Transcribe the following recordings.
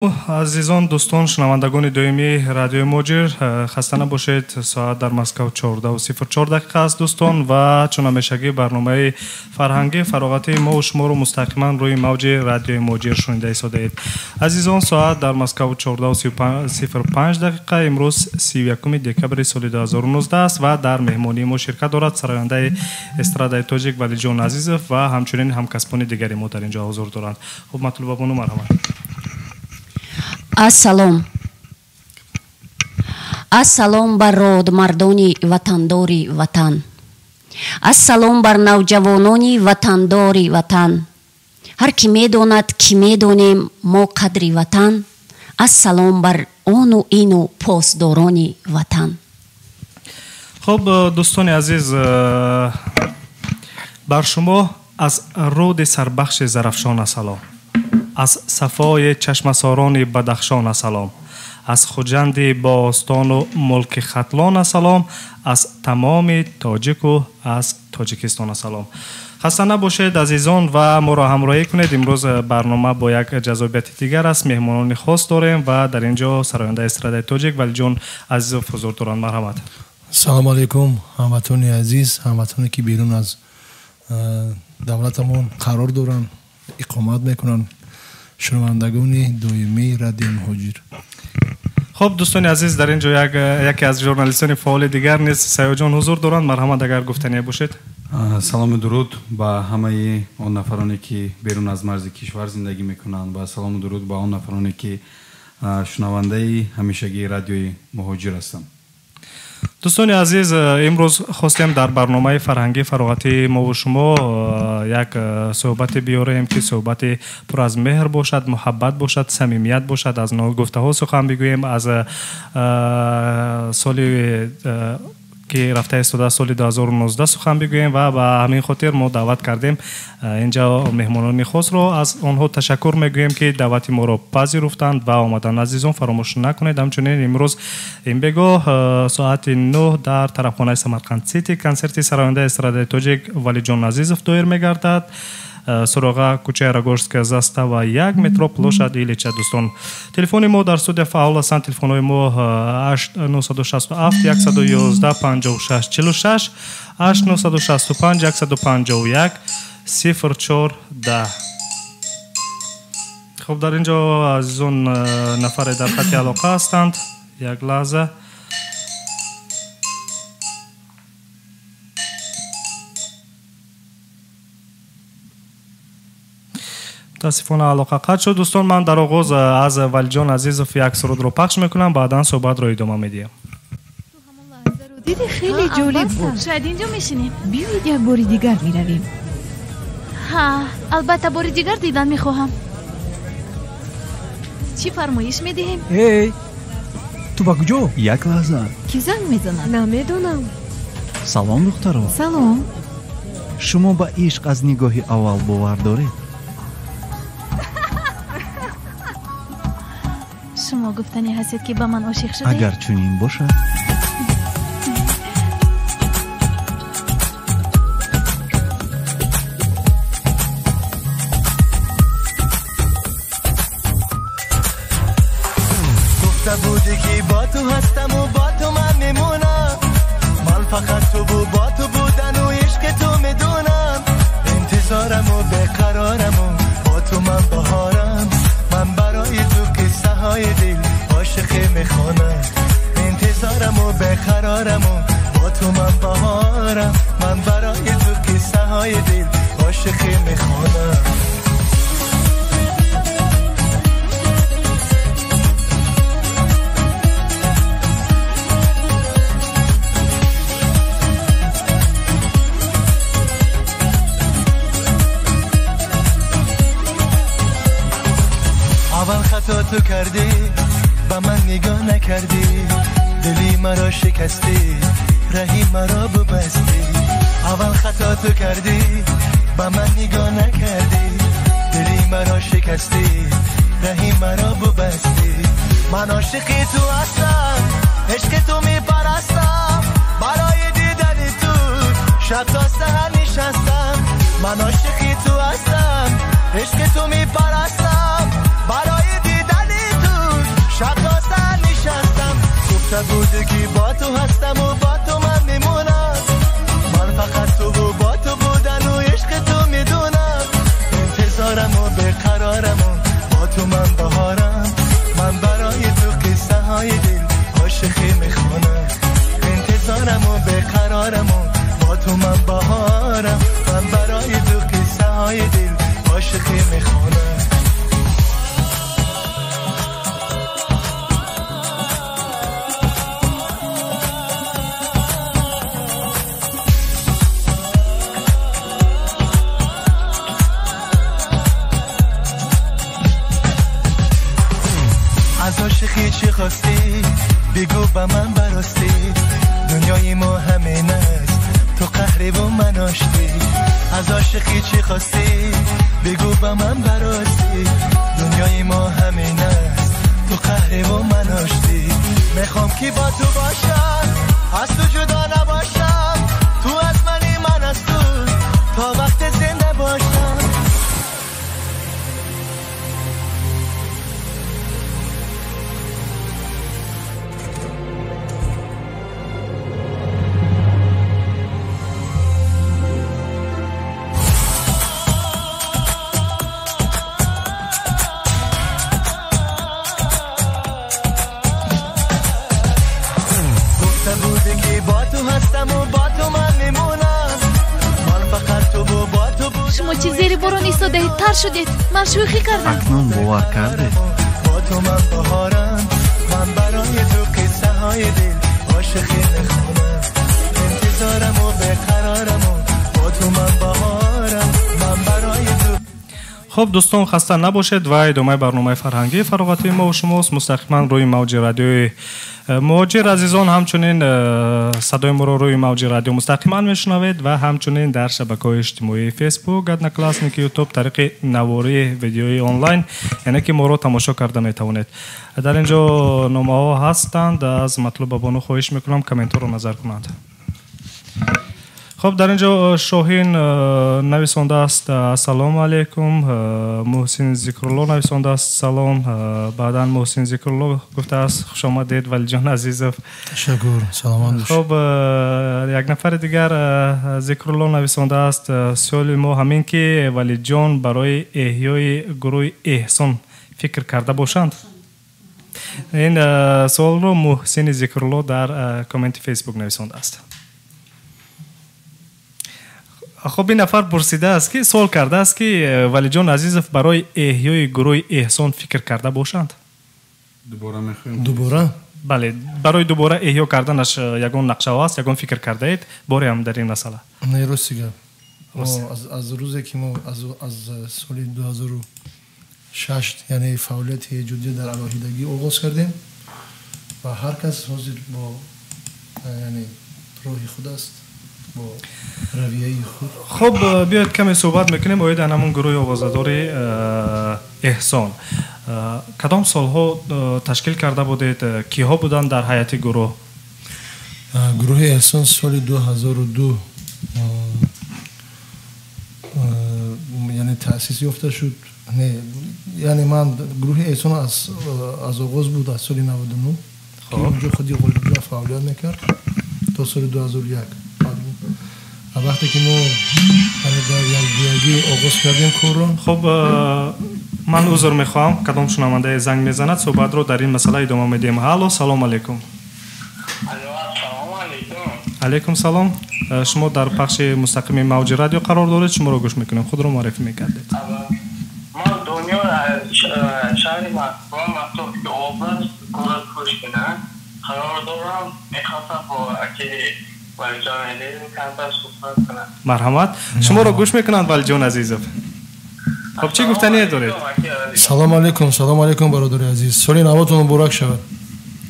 Азизон, дӯстон, шунавандагони доимии радиои Муҳоҷир, хаста набошед. Соат дар Москав 14:04 дақиқа аст, дӯстон, ва чун ҳамешагӣ барномаи фарҳангӣ фароғатии мо шуморо мустақиман рӯи мавҷи радиои Муҳоҷир шунида истодаед. Азизон, соат дар Москав 14:05 дақиқа, имрӯз 31 декабри соли 2019 аст ва дар меҳмонии мо ширкат дорад сарояндаи эстрадаи тоҷик Валиҷон Азизов ва ҳамчунин ҳамкасбони дигари мо дар инҷо ҳузур доранд. Хуб, Матлуба бону, марҳамат. Ассалом. Ассалом бар родмардони ватандори ватан. Ассалом бар навҷавонони ватандори ватан. Ҳар ки медонад, ки медонем мо қадри ватан. Ассалом бар ону ину посдорони ватан. Хуб, дӯстони азиз, бар шумо аз руди сарбахши Зарафшон ассалом, аз сафои чашмасорони Бадахшон ассалом, аз Хуҷанди бостону мулки Хатлон ассалом, аз тамоми тоҷику аз Тоҷикистон ассалом. Хаста набошед, азизон, ва моро ҳамроҳӣ кунед. Имрӯз барнома бо як ҷазобияти дигар аст, меҳмонони хос дорем ва дар ин ҷо сарояндаи эстрадаи тоҷик Валиҷон Азизов ҳузур доранд. Марҳамат. Салому алайкум, ҳамватони азиз, ҳамватоне ки берун аз давлатамон қарор доранд, иқомат мекунанд, шунавандагони доимии радиои Муҳоҷир. Хуб, дӯстони азиз, дар ин ҷо яке аз журналистони фаъоли дигар низ Саёҷон ҳузур доранд. Марҳамат, агар гуфтание бошед. Салому дуруд ба ҳамаи он нафароне ки берун аз марзи кишвар зиндагӣ мекунанд ва салому дуруд ба он нафароне ки шунавандаи ҳамешагии радиои Муҳоҷир ҳастанд. Дӯстони азиз, имрӯз хостем дар барномаи фарҳангии фароғатии мову шумо як суҳбате биёрем, ки суҳбати пур аз меҳр бошад, муҳаббат бошад, самимият бошад, аз ногуфтаҳо сухан бигӯем, аз соли ки рафта истода соли 2019 сухан бигӯем ва ба ҳамин хотир мо даъват кардем инҷа меҳмонони хосро. Аз онҳо ташаккур мегӯем, ки даъвати моро пазируфтанд ва омаданд. Азизон, фаромӯш накунед, ҳамчунин имрӯз ин бегоҳ соати 9 дар тарабхонаи Самарқанд Сити консерти сарояндаи эстрадаи тоҷик Валиҷон Азизов доир мегардад. Суроға кӯчаи Рогожская застава 1, метро площадь Ильича. Дӯстон, телефони мо дар студия фаъол ҳастанд. Телефонҳои мо 8967 111 56 46, 8965 151 04 10. Хуб, дар ин ҷо азизон нафаре дар хати алоқа ҳастанд. Як лаҳза. Мутаассифона алоқа қатъ шуд. Дӯстон, ман дар оғоз аз Валиҷон Азизов як сурудро пахш мекунам, баъдан суҳбатро идома медиҳам. Диди, хеле ҷолиб буд. Шояд инҷо мешинем. Биёед як бори дигар меравем. Ҳа, албатта бори дигар дидан мехоҳам. Чӣ фармоиш медиҳем? Эй, ту ба куҷо? Як лаҳза. Кӣ занг мезанад? Намедонам. Салом, духтаро. Салом. Шумо ба ишқ аз нигоҳи аввал бовар доред? Шумо гуфтанӣ ҳастед, ки ба ман ошиқ шудед? Агар чунин бошад. Гуфта будӣ, ки бо ту ҳастаму бо ту ман мемонам. Ман фақат туву бо ту будану ишқи ту медонам. Интизораму беқарораму бо ту ман баҳорам. Ман барои ту қиссаҳои дил ошиқӣ мехонам. Интизораму беқарораму бо ту ман баҳорам. Ман барои ту қиссаҳои дил ошиқӣ мехонам. Аввал хато ту кардӣ, ба ман нигоҳ накардӣ, дили маро шикастӣ, раҳи маро бубастӣ. Аввал хато ту кардӣ, ба ман нигоҳ накардӣ, дили маро шикастӣ, раҳи маро бубастӣ. Ман ошиқи ту ҳастам, ишқи ту мепарастам, барои дидани ту шаб то саҳар нишастам. Ман ошиқи ту ҳастам, ишқи ту мепарастам, барои дидани گفته بودی که با تو هستم و با تو من میمونم، من فقط تو و با تو بودن و عشق تو میدونم. انتظارم و به قرارم و با تو من بهارم، من برای تو قصه های دل عاشقی میخونم. انتظارم و به قرارم و با تو من بهارم، من برای تو قصه های دل عاشقی میخونم. از عاشقی چی خواستی بگو به من براستی، دنیای ما همین است تو قهری و من آشتی. از عاشقی چی خواستی بگو به من براستی، دنیای ما همین است تو قهری و من آشتی. میخوام که با تو باشم از تو جدا نباشم، تو از منی من از تو تا وقت زنده باشم. Шумо чӣ зери борон истодаед? Тар шудед. Ман шӯхӣ кардам. Акнун бовар кардед? Бо ту ман баҳорам, ман барои ту қиссаҳои дил ошиқӣ мехонам. Интизораму беқарораму бо ту ман баҳорам, ман барои ту. Хуб дӯстон, хаста набошед ва идомаи барномаи фарҳангии фароғатии мо шумост мустақиман рӯи мавҷи радиои муҳоҷир. Азизон, ҳамчунин садои моро рӯи мавҷи радио мустақиман мешунавед ва ҳамчунин дар шабакаҳои иҷтимоии Фейсбук, Одноклассники, Ютуб тариқи навории видеои онлайн, яъне ки моро тамошо карда метавонед. Дар ин ҷо номаҳо ҳастанд. Аз Матлуба бону хоҳиш мекунам комментҳоро назар кунанд. Хуб, дар ин ҷо Шоҳин нависондааст ассалому алайкум. Муҳсин Зикрулло нависондааст салом. Баъдан Муҳсин Зикрулло гуфтааст хуш омадед Валиҷон Азизов. Ташаккур, саломат бошед. Хуб, як нафари дигар Зикрулло нависондааст суоли мо ҳамин ки Валиҷон барои эҳёи гурӯҳи Эҳсон фикр карда бошанд. Ин суолро Муҳсини Зикрулло дар комменти Фейсбук нависондааст. Хуб, ин нафар пурсидааст ки суол кардааст ки Валиҷон Азизов барои эҳёи гурӯҳи Эҳсон фикр карда бошанд. Дубора мехоҳем. Дубора? Бале, барои дубора эҳё карданаш ягон нақшаҳо аст, ягон фикр кардаед? Бореам дар ин масъала. Не, рости гап. Аз рӯзе ки мо аз соли 2006 яъне фаъолияти эҷодӣ дар алоҳидагӣ оғоз кардем ва ҳар кас ҳозир бо яъне роҳи худ аст, бо равияи худ. Хуб, биёед каме суҳбат мекунем оид ан ҳамон гурӯҳи овозадори Эҳсон. Кадом солҳо ташкил карда будед? Киҳо буданд дар ҳайати гурӯҳ? Гурӯҳи Эҳсон соли 2002 яъне таъсис ёфта шуд. Не, яъне ман гурӯҳи Эҳсон аз оғоз буд аз соли 99 ки онҷо худи Ғолибҷон фаъолият мекард то соли 2001. Вақте ки мо дар якҷоягӣ оғоз кардем корро. Хуб, ман узр мехоҳам, кадом шунавандае занг мезанад, суҳбатро дар ин масъала идома медиҳем. Ҳалло, салом алейкум. Салому алейкум. Алейкум салом. Шумо дар пахши мустақими мавҷи радио қарор доред, шуморо гӯш мекунем. Худро муаррифӣ мекардед. Ман Дониёр аз шаҳри Москва, Московский область, город Пушкино қарор дорам. Мехостам бо аки Валиҷон Азизов камтар суҳбат кунам. Марҳамат. Шуморо гӯш мекунанд Валиҷон Азизов. Хуб, чӣ гуфтание доред? Салом алейкум, салом алейкум бародари азиз. Соли навотон муборак шавад.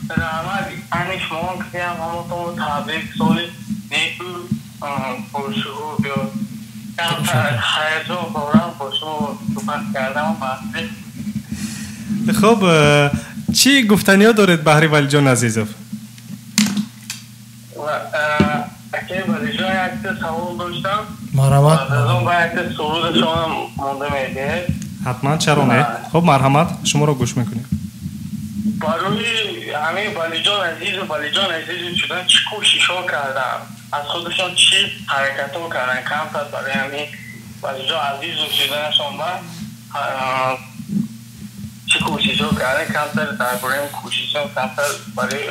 Раҳмат, ани шумо киям ҳаматон табрик, соли неку пуршукӯҳ биёд. Камтар ҳаяҷон дорам бо шумо суҳбат кардам. Хуб, чӣ гуфтаниҳо доред баҳри Валиҷон Азизов? Аки Валиҷон, якта савол доштам. Марҳамат. Аз он ба якта суруди шумо монда медиҳед? Ҳатман, чаро не? Хуб, марҳамат, шуморо гӯш мекунем. Барои ҳамин Валиҷон Азизу Валиҷон Азизу шудан чӣ кӯшишҳо кардам, аз худашон чӣ ҳаракатҳо кардан, камтар барои ҳамин Валиҷон Азизу шуданашон ба чӣ кӯшишҳо кардан, камтар дар бораи кӯшишҳо, камтар барои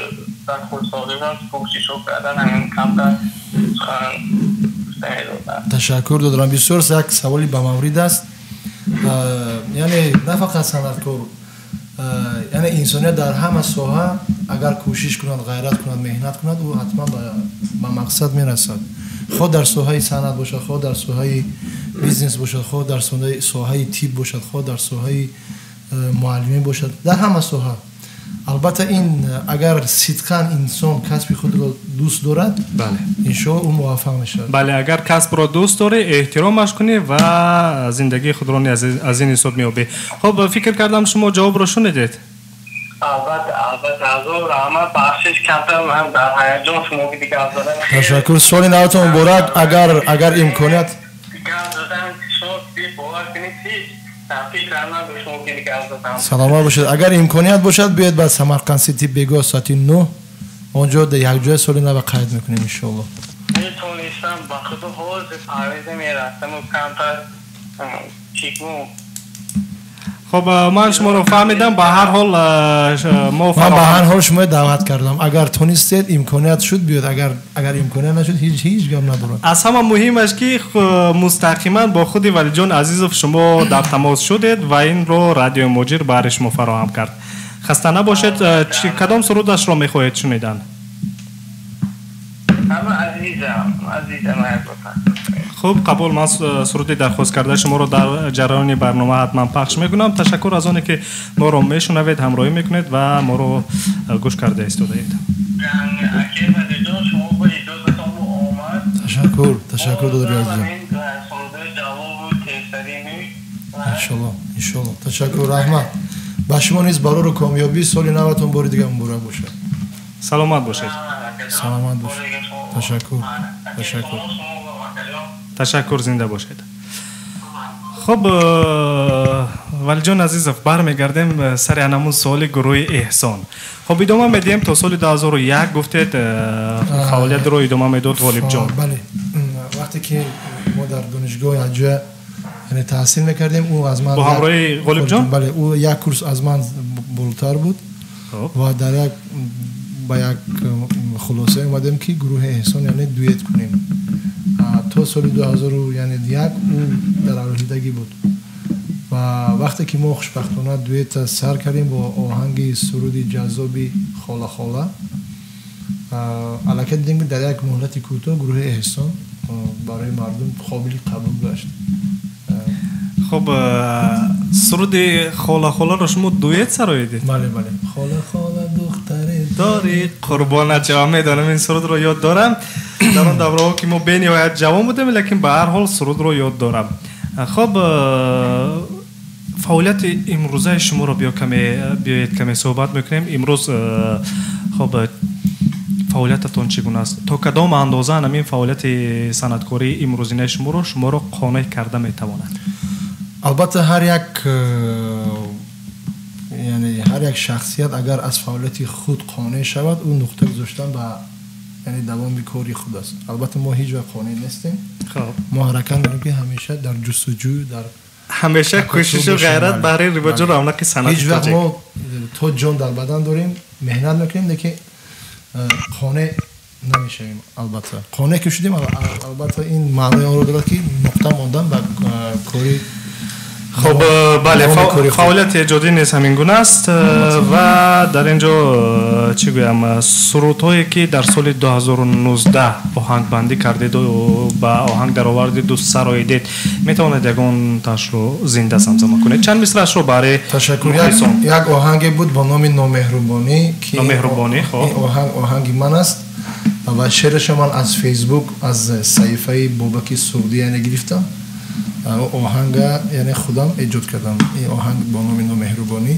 дар худсозишон чӣ кӯшишҳо кардан, ҳамин камтар сухан гуфта. Ташаккур додам. Бисёр як саволи бамаврид аст. Яъне на фақат санъаткор, яъне инсоният дар ҳама соҳа агар кӯшиш кунад, ғайрат кунад, меҳнат кунад, ӯ ҳатман ба мақсад мерасад. Хоҳ дар соҳаи санъат бошад, хоҳ дар соҳаи бизнес бошад, хоҳ дар соҳаи тиб бошад, хоҳ дар соҳаи муаллимӣ бошад, дар ҳама соҳа. Албатта ин агар сидқан инсон касби худро дӯст дорад, иншоалло ӯ муваффақ мешавад. Бале, агар касбро дӯст дорӣ, эҳтиромаш кунӣ ва зиндагии худро аз ин ҳисоб меёбӣ. Хуб, фикр кардам шумо ҷавобро шунидед. Албатта, албатта, ҳазор раҳмат, бахшиш камтар ман дар ҳаяҷон шумо гап задам. Ташаккур, соли наватон муборак. Агар имконият гап задан шумо бовар кунед, саломат бошед. Агар имконият бошад, биёед ба Самарқанд Сити бегоҳ соати 9, онҷо якҷоя соли нава қайд мекунем иншоалло. Метавонистам ба худо ҳозир парвиза мерафтаму камтар чигун. Хуб, ман шуморо фаҳмидам. Ба ҳар ҳол мо ман ба ҳар ҳол шуморо даъват кардам. Агар тонистед, имконият шуд, биёд. Агар имконият нашуд, ҳеҷ гап надорад. Аз ҳама муҳимаш ки мустақиман бо худи Валиҷон Азизов шумо дар тамос шудед ва инро радиои Муҳоҷир баҳри шумо фароҳам кард. Хаста набошед. Кадом сурудашро мехоҳед шунидан? Хуб, қабул. Ман суруди дархост кардаи шуморо дар ҷараёни барнома ҳатман пахш мекунам. Ташаккур аз оне ки моро мешунавед, ҳамроҳӣ мекунед ва моро гӯш карда истодаед. Ташаккур, ташаккур додари азизам. Иншоалло, иншоалло. Ташаккур, раҳмат. Ба шумо низ барору комёбӣ, соли наватон бори дигар муборак бошад. Саломат бошед. Саломат бошед. Ташаккур, ташаккур. Ташаккур, зинда бошед. Хуб, Валиҷон Азизов, бармегардем сари анамун суоли гурӯҳи Эҳсон. Хуб, идома медиҳем то соли 2001 гуфтед фаъолиятро идома медод Ғолибҷон. Бале, вақте ки мо дар донишгоҳ якҷоя таҳсил мекардем, ӯ аз ман бо ҳамроҳи Ғолибҷон? Бале, ӯ як курс аз ман болотар буд ва дар як ба як хулоса омадем ки гурӯҳи Эҳсон яъне дуэт кунем. То соли 2001 ӯ дар алоҳидагӣ буд ва вақте ки мо хушбахтона дуэта сар кардем бо оҳанги суруди ҷаззоби хола хола, аллакай дидем ки дар як муҳлати кӯтоҳ гурӯҳи Эҳсон барои мардум қобили қабул гашт. Хуб, суруди хола холаро шумо дуэт сароидед? Бале, бале. Хола хола духтаре дори қурбонат шавам. Медонам, ин сурудро ёд дорам. Дар он давраҳо ки мо бениҳоят ҷавон будем, лекин ба ҳар ҳол сурудро ёд дорам. Хуб, фаъолияти имрӯзаи шуморо биёед каме суҳбат мекунем. Имрӯз хуб фаъолиятатон чӣ гуна аст? То кадом андоза ҳамин фаъолияти санъаткории имрӯзинаи шуморо қонеъ карда метавонад? Албатта ҳар як яъне ҳар як шахсият агар аз фаъолияти худ қонеъ шавад, ӯ нуқта гузоштан ба яъне давоми кори худ аст. Албатта мо ҳеҷ вақт қонеъ нестем. Мо ҳаракат мекунем ки ҳамеша дар ҷустуҷӯ, дар ҳамеша кӯшишу ғайрат баҳри ривоҷу равнақи санъати ҳеҷ вақт мо то ҷон дар бадан дорем меҳнат мекунем, лекин қонеъ намешавем. Албатта қонеъ ки шудем, албатта ин маънои онро дорад ки нуқта мондан ба кори. Хуб, бале, фаъолияти эҷодӣ низ ҳамин гуна аст ва дар ин ҷо чӣ гӯям, сурудҳое ки дар соли 2019 оҳангбандӣ кардеду ба оҳанг даровардеду сароидед, метавонед ягонташро зинда замзама кунед? Чанд мисраашро барои Ташаккур. Як оҳанге буд бо номи Номеҳрубонӣ, ки Номеҳрубонӣ, хуб, оҳанг оҳанги ман аст ва шеърашро ман аз Фейсбук, аз саҳифаи Бобаки Суғдӣ яъне гирифтам. Оҳанга яъне худам эҷод кардам. Ин оҳанг бо номи Номеҳрубонӣ.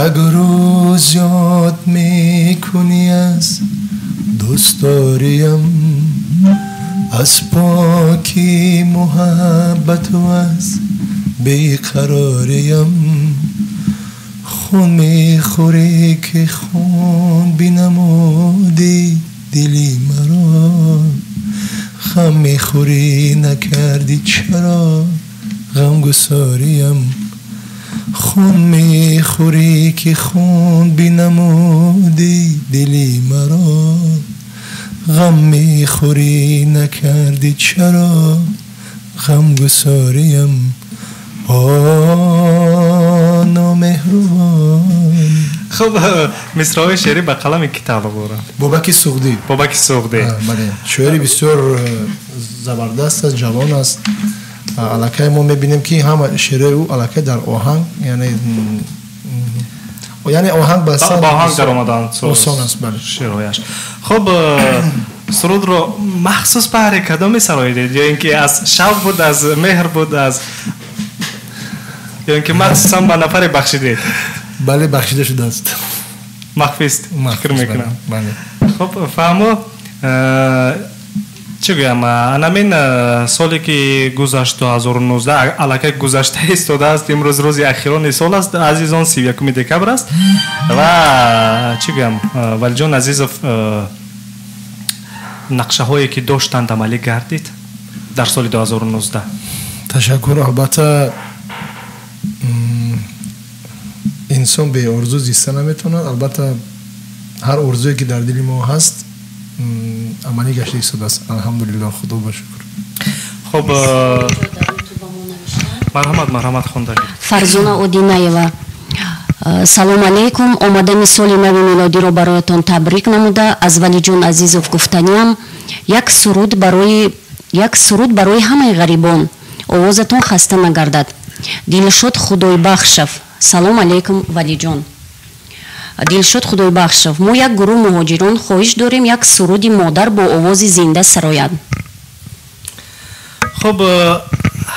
Як рӯз ёд мекунӣ аз дӯстдориям, аз поки муҳаббату аз بیقراریم خون میخوری که خون بینمودی دلی مرا غم میخوری نکردی چرا غمگساریم خون میخوری که خون بینمودی دلی مرا غم میخوری نکردی چرا غمگساریم آه نامهربان. خب مصرع‌های شعری به قلم کی تعلق دارند؟ بابک سغدی. بابک سغدی بله، شاعری بسیار زبردست است، جوان است. علاقه ما میبینیم که هم شعر او علاقه در آهنگ، یعنی آهنگ با آهنگ در آمدن آسان است. بله شعرهایش. خب سرود رو مخصوص برای کدام سراییدید یا اینکه از شوق بود، از مهر بود، از یا اینکه مخصوصا به نفر بخشیدید؟ بله بخشیده شده است، مخفی است فکر میکنم. بله. خب فهمو چی گویم، انامین سالی که گذشت 2019 علاقه گذشته ایستاده است، امروز روز اخیران سال است عزیزان، 31 دکبر است و چی گویم ولی جان عزیزов نقشه هایی که داشتند عملی گردید در سال 2019؟ تشکر. البته انسان به آرزو زیسته نمیتواند. البته هر آرزویی که در دل ما هست عملی گشته ایستاده است، الحمدلله، خدا با شکر. خب марҳамат, марҳамат хонда. Фарзона Одинаева. Салом алейкум. Омадани соли нави милодиро бароятон табрик намуда аз Валиҷон Азизов гуфтаниам як суруд барои ҳамаи ғарибон, овозатон хаста нагардад. Дилшод Худойбахшов. Салом алейкум Валиҷон. Дилшод Худойбахшов. Мо як гурӯҳ муҳоҷирон хоҳиш дорем як суруди модар бо овози зинда сарояд. Хуб,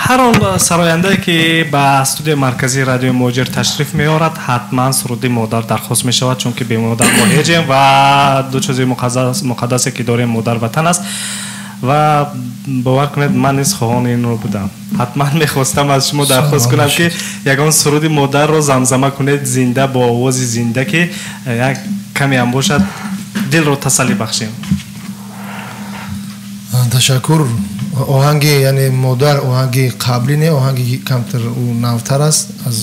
ҳар он сарояндае ки ба студияи марказии радиои муҳоҷир ташриф меорад, ҳатман суруди модар дархост мешавад, чунки бе модар мо ҳеҷем ва ду чизи муқаддасе ки дорем модар ватан аст. Ва бовар кунед, ман низ хоҳони инро будам. Ҳатман мехостам аз шумо дархост кунам ки ягон суруди модарро замзама кунед зинда, бо овози зинда, ки як каме ҳам бошад дилро тасаллӣ бахшем. Ташаккур. Оҳанги яъне модар оҳанги қаблӣ не, оҳанги камтар навтар аст аз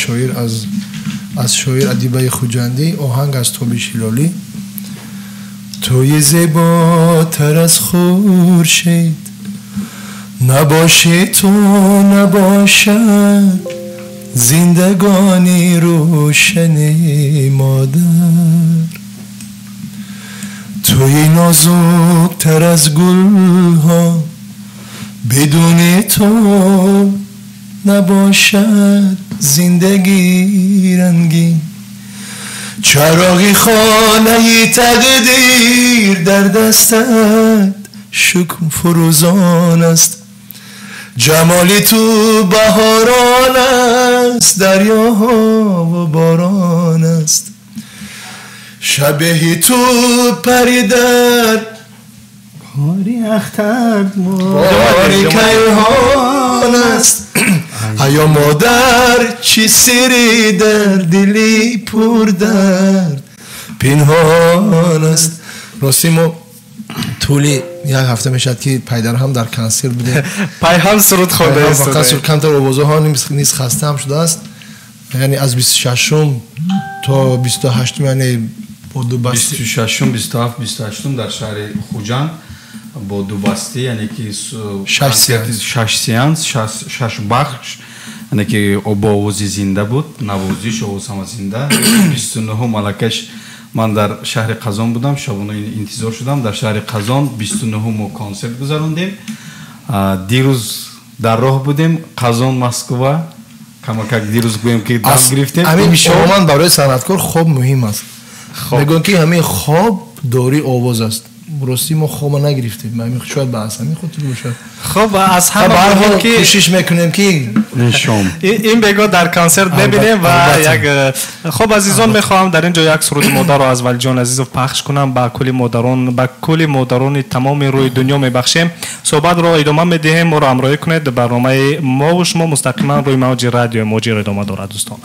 шоир, аз шоир Адибаи Хуҷандӣ, оҳанг аз Тобиш Ҳилолӣ. توی زیباتر از خورشید نباشی تو نباشد زندگانی روشنی مادر. توی نازکتر از گلها بدون تو نباشد زندگی رنگین. چراغی خانه تقدیر در دستت شکر فروزان است. جمالی تو بهاران است، دریاها و باران است. شبیه تو پری در باری اختر باری کیهان است. ایا مادر چی سری در دلی پر درد پنهان است. راستی ما طولی یک هفته میشد که پایدار هم در کنسرت بودیم، پای هم سرود خورده است، فقط سرود کمتر آوازه ها نیز خسته هم شده است. یعنی از 26 تا 28، یعنی با دو بستی 26 27 28 در شهر خوجند با دو بسته، یعنی که 6 سیانس 6 بخش، یعنی که با آواز زنده بود، نوازش آواز هم زنده. 29 ملکش من در شهر قزان بودم، شبانه انتظار شدم در شهر قزان. 29 ما کنسرت گذراندیم. دیروز در راه بودیم قزان مسکو، کماکک دیروز گویم که دم گرفتیم. همین من برای صنعتکار خواب مهم است. میگن که همین خواب داری آواز است. Рости мо хома нагирифтем, шояд ба аз ҳамин хотир бошад. Хуб, аз ҳама ки кӯшиш мекунем ки ин бего дар консерт мебинем ва як хуб азизон мехоҳам дар ин ҷо як суруди модарро аз Валиҷон Азизов пахш кунам, ба кулли модарон, ба кулли модарони тамоми рӯи дунё мебахшем. Суҳбатро идома медиҳем, моро ҳамроҳӣ кунед. Барномаи мо ва шумо мустақиман рӯи мавҷи радиои Муҳоҷир идома дорад, дӯстон.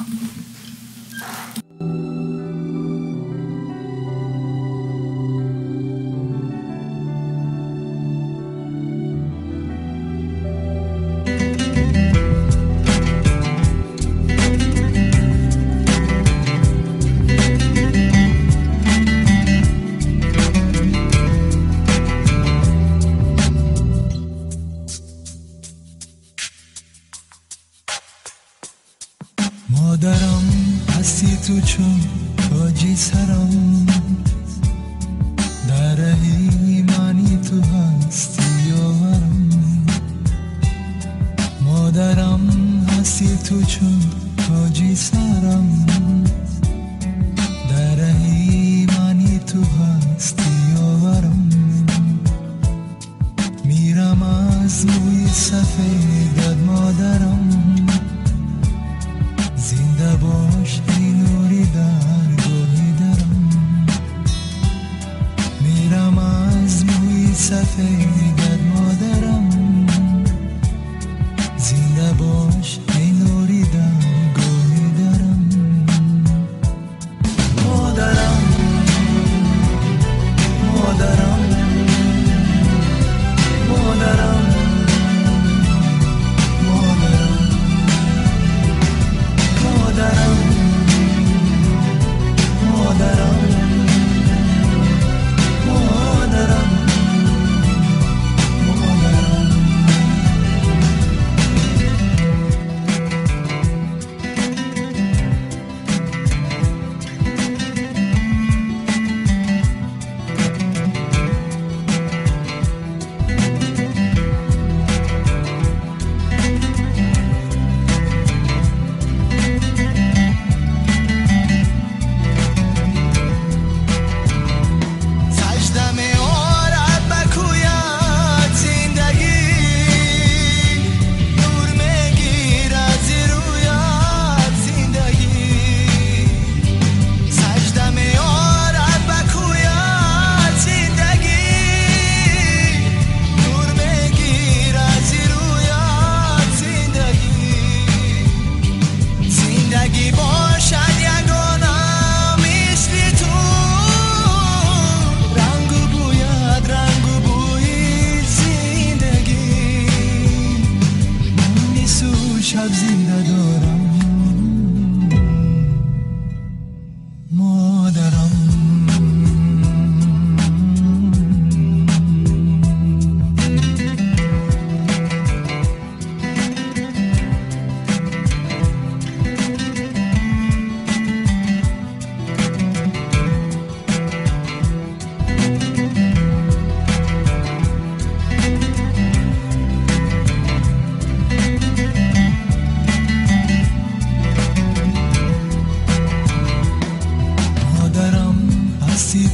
مادرم هستی تو چون تاجی سرم، در ایمانی تو هستی یاورم. مادرم هستی تو چون تاجی سرم، در ایمانی تو هستی یاورم. میرم از موی سفیدت مادرم، زنده باش ای نوری درگاهی درم. میرم از موی سفیدت مادرم، زنده باش ای نوری درگاهی درم. مادرم مادرم مادرم مادرم مادرم مادرم مادرم.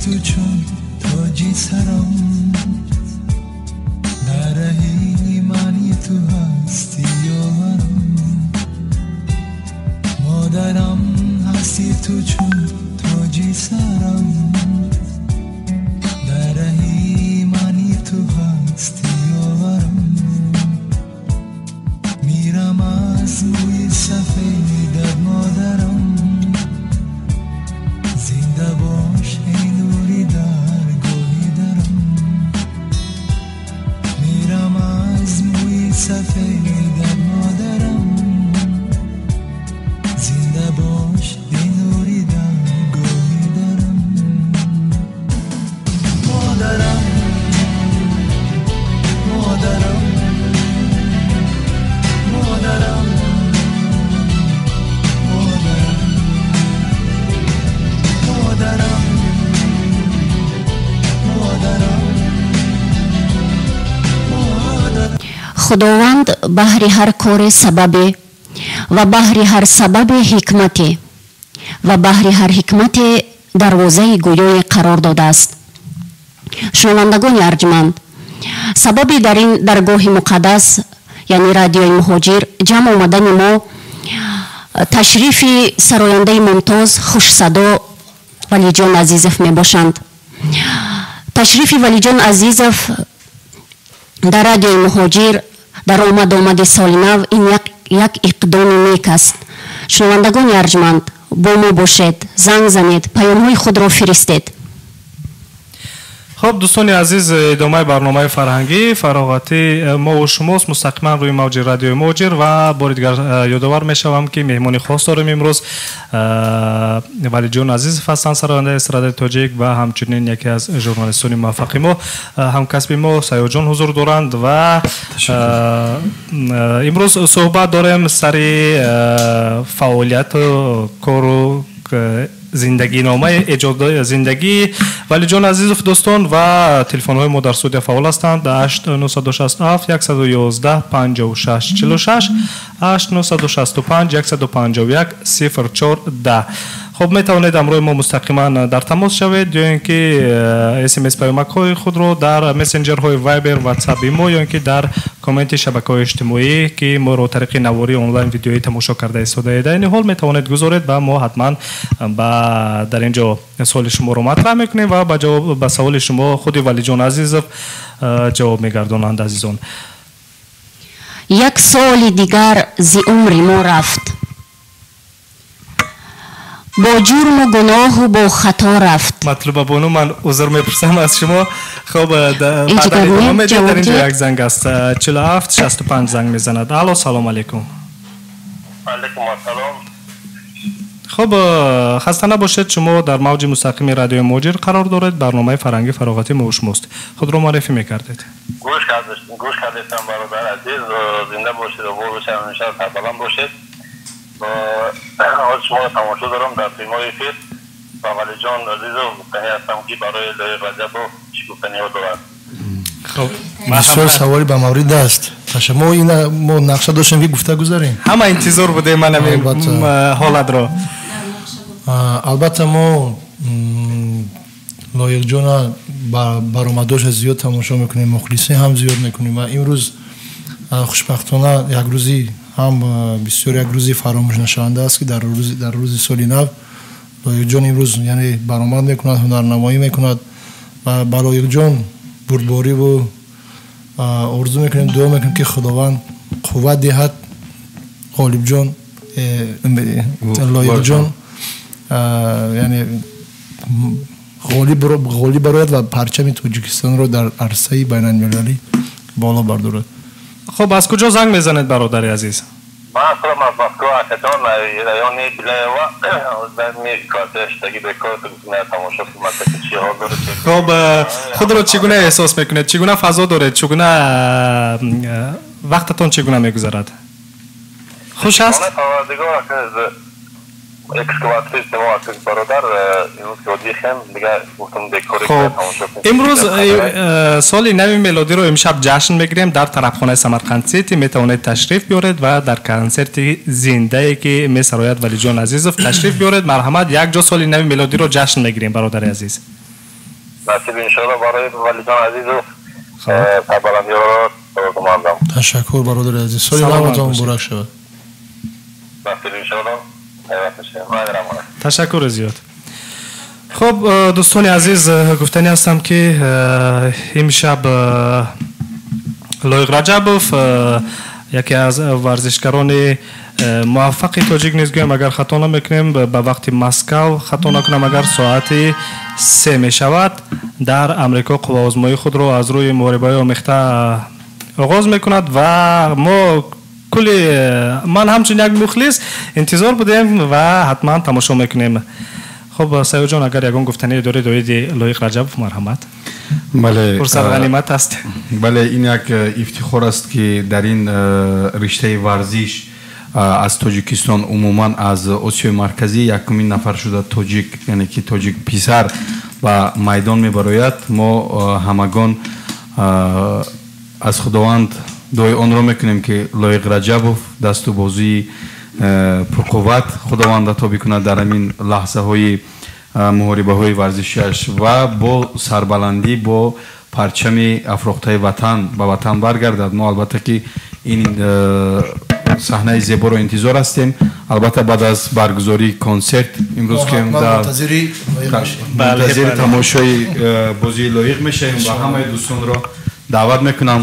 تو چون تاجی سرم، در ایمانی تو هستی یاورم. مادرم هستی تو چون تاجی سرم، در ایمانی تو هستی یاورم. میرم از موی سفیدت مادرم، زنده باش ای نوری درگاهی درم. میرم از موی سفیدت مادرم، زنده باش ای نوری درگاهی درم. مادرم مادرم مادرم مادرم مادرم مادرم. Худованд баҳри ҳар коре сабабе ва баҳри ҳар сабабе ҳикмате ва баҳри ҳар ҳикмате дарвозаи гӯёе қарор додааст. Шунавандагони арҷманд, сабаби дар ин даргоҳи муқаддас, яъне радиои Муҳоҷир, ҷамъ омадани мо ташрифи сарояндаи мумтоз, хушсадо Валиҷон Азизов мебошанд. Ташрифи Валиҷон Азизов дар радиои Муҳоҷир дар омад-омади соли нав ин як иқдоми нек аст. Шунавандагони арҷманд, бо мо бошед, занг занед, паёмҳои худро фиристед. Хуб, дӯстони азиз, идомаи барномаи фарҳангӣ фароғатӣ мо ва шумост мустақиман рӯи мавҷи радиои Муҳоҷир ва бори дигар ёдовар мешавам, ки меҳмони хос дорем имрӯз. Валиҷон Азизов ҳастанд, сарояндаи эстрадаи тоҷик ва ҳамчунин яке аз журналистони муваффақи мо, ҳамкасби мо Саёдҷон ҳузур доранд ва имрӯз суҳбат дорем сари фаъолияту кору зиндагиномаи эҷод зиндагии Валиҷон Азизов. Дӯстон, ва телефонҳои мо дар студия фаъол ҳастанд: 8967 111 56 46, 8965 151 04 10. Хуб, метавонед ҳамроҳи мо мустақиман дар тамос шавед ё ин ки смс паёмакҳои худро дар мессенҷерҳои Viber, WhatsApp мо ё ин ки дар комменти шабакаҳои иҷтимоӣ, ки моро тариқи навори онлайн видеоӣ тамошо карда истодаед, айни ҳол метавонед гузоред ва мо ҳатман ба дар ин ҷо суоли шуморо матраҳ мекунем ва ба саволи шумо худи Валиҷон Азизов ҷавоб мегардонанд. Азизон, як соли дигар зи умри мо рафт, бо ҷурму гуноҳу бо хато рафт. Матлуба бону, ман узр мепурсам аз шумо. Хуб, дар инҷо як занг аст, 47 65 занг мезанад. Алло, салом алейкум. Алейкум ассалом. Хуб, хаста набошед, шумо дар мавҷи мустақими радиои Муҳоҷир қарор доред, барномаи фарҳангӣ фароғатӣ мо шумост. Худро муаррифӣ мекардед. Гӯш кардем, бародар азиз, зинда бошед, обод бошед, ҳамеша сарбаланд бошед. Ҳозир шуморо тамошо дорам дар прямой эфир ва Валиҷон Азизов гуфтанӣ ҳастам, ки барои Лоиқ Раҷабов чӣ гуфтаниҳо дорад. Бисёр саволи ба маврид аст. Мо ина мо нақша доштем, ки гуфта гузарем. Ҳама интизор будем ман ҳамин ҳолатро. Албатта, мо Лоиқҷона баромадоша зиёд тамошо мекунем, мухлисӣ ҳам зиёд мекунем ва имрӯз хушбахтона як рӯзи ҳам бисёр як рӯзи фаромӯшнашаванда аст, ки дар рӯзи соли нав Лоиқҷон имрӯз яъне баромад мекунад, ҳунарнамоӣ мекунад ва ба Лоиқҷон бурдбориву орзу мекунем, дуо мекунем, ки Худованд қувват диҳад Ғолибҷон, Лоиқҷон яъне ғолиб барояд ва парчами Тоҷикистонро дар арсаи байналмилалӣ боло бардорад. Хуб, аз куҷо занг мезанед, бародари азиз? Ман худам аз Москва, акаҷон, райони Беляево. Хуб, худро чӣ гуна эҳсос мекунед? Чӣ гуна фазо доред? Чӣ гуна вақтатон чӣ гуна мегузарад? Хуш аст? Имрӯз соли нави мелодиро имшаб ҷашн мегирем дар тарабхонаи Самарқанд Сити. Метавонед ташриф биёред ва дар консерти зиндае, ки месарояд Валиҷон Азизов, ташриф биёред. Марҳамат, якҷо соли нави мелодиро ҷашн мегирем, бародари азиз. Насиб иншоалло барои Валиҷон Азизов сарбаландиҳоро орзумандам. Ташаккур, бародари азиз, соли наватон муборак шавад. Насиб иншоалло. Ташаккур зиёд. Хуб, дӯстони азиз, гуфтанӣ ҳастам, ки имшаб Лоиқ Раҷабов, яке аз варзишгарони муваффақи тоҷик низ гӯям, агар хато намекунем, ба вақти Москав хато накунам, агар соати 3 мешавад, дар Амрико қувваозмоии худро аз рӯи муҳорибаи омехта оғоз мекунад ва мо кулли ман ҳамчун як мухлис интизор будем ва ҳатман тамошо мекунем. Хуб, Саёдҷон, агар ягон гуфтание доред оиди Лоиқ Раҷабов, марҳамат. Бале, фурсат ғанимат аст. Бале, ин як ифтихор аст, ки дар ин риштаи варзиш аз Тоҷикистон, умуман аз Осиёи Марказӣ якумин нафар шуда тоҷик, яъне ки тоҷик писар ба майдон мебарояд. Мо ҳамагон аз Худованд дуои онро мекунем, ки Лоиқ Раҷабов дасту бозии пурқувват Худованд ато бикунад дар ҳамин лаҳзаҳои муҳорибаҳои варзишиаш ва бо сарбаландӣ бо парчами афрохтаи ватан ба ватан баргардад. Мо албатта ки ин саҳнаи зеборо интизор ҳастем. Албатта баъд аз баргузории консерт имрӯз ки мунтазири тамошои бозии лоиқ мешавем ва ҳамаи дӯстонро даъват мекунам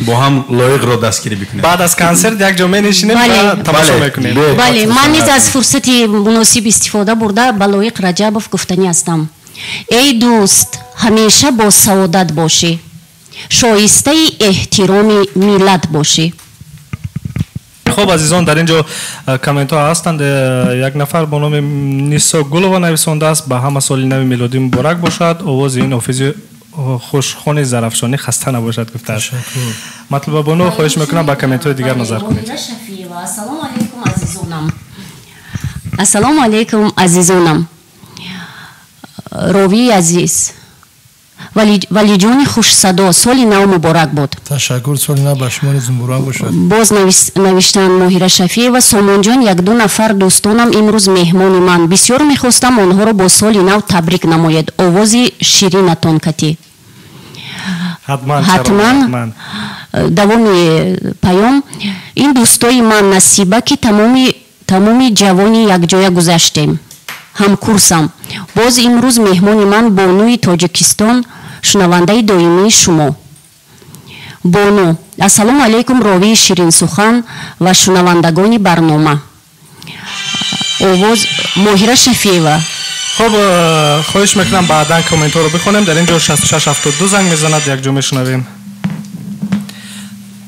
бо ҳам лоиқро дастгирӣ бикунем. Баъд аз консерт якҷо менишинем ва тамошо мекунем. Бале, ман низ аз фурсати муносиб истифода бурда ба Лоиқ Раҷабов гуфтанӣ ҳастам. Эй дӯст, ҳамеша бо саодат бошӣ, шоистаи эҳтироми миллат бошӣ. Хуб азизон, дар ин ҷо комментҳо ҳастанд. Як нафар бо номи Нисо Гулова нависондааст: ба ҳама соли нави милодӣ муборак бошад, овози ин ҳофизи хушхони зарафшонӣ хаста набошад гуфтааст. Матлуба бону, хоҳиш мекунам ба комментҳои дигар назар кунед. Ассалому алайкум азизонам. Ассалому алайкум азизонам. Ровии азиз, Валиҷони хушсадо, соли нав муборак бод. Ташаккур, соли нав ба шумо низ муборак бошад. Боз навиштанд Моҳира Шафиева: Сомонҷон, як-ду нафар дӯстонам имрӯз меҳмони ман. Бисёр мехостам онҳоро бо соли нав табрик намоед. Овози ширинатон катӣ. Ҳатман. Давоми паём: ин дӯстои ман насиба, ки тамоми ҷавони якҷоя гузаштем, ҳамкурсам. Боз имрӯз меҳмони ман бонуи Тоҷикистон, шунавандаи доимии шумо. Бону, ассалому алайкум ровии ширинсухан ва шунавандагони барнома. Овоз Моҳира Шафиева. Хуб, хоҳиш мекунам баъдан комментҳоро бихонем. Дар ин ҷо 6672 занг мезанад, якҷо мешунавем.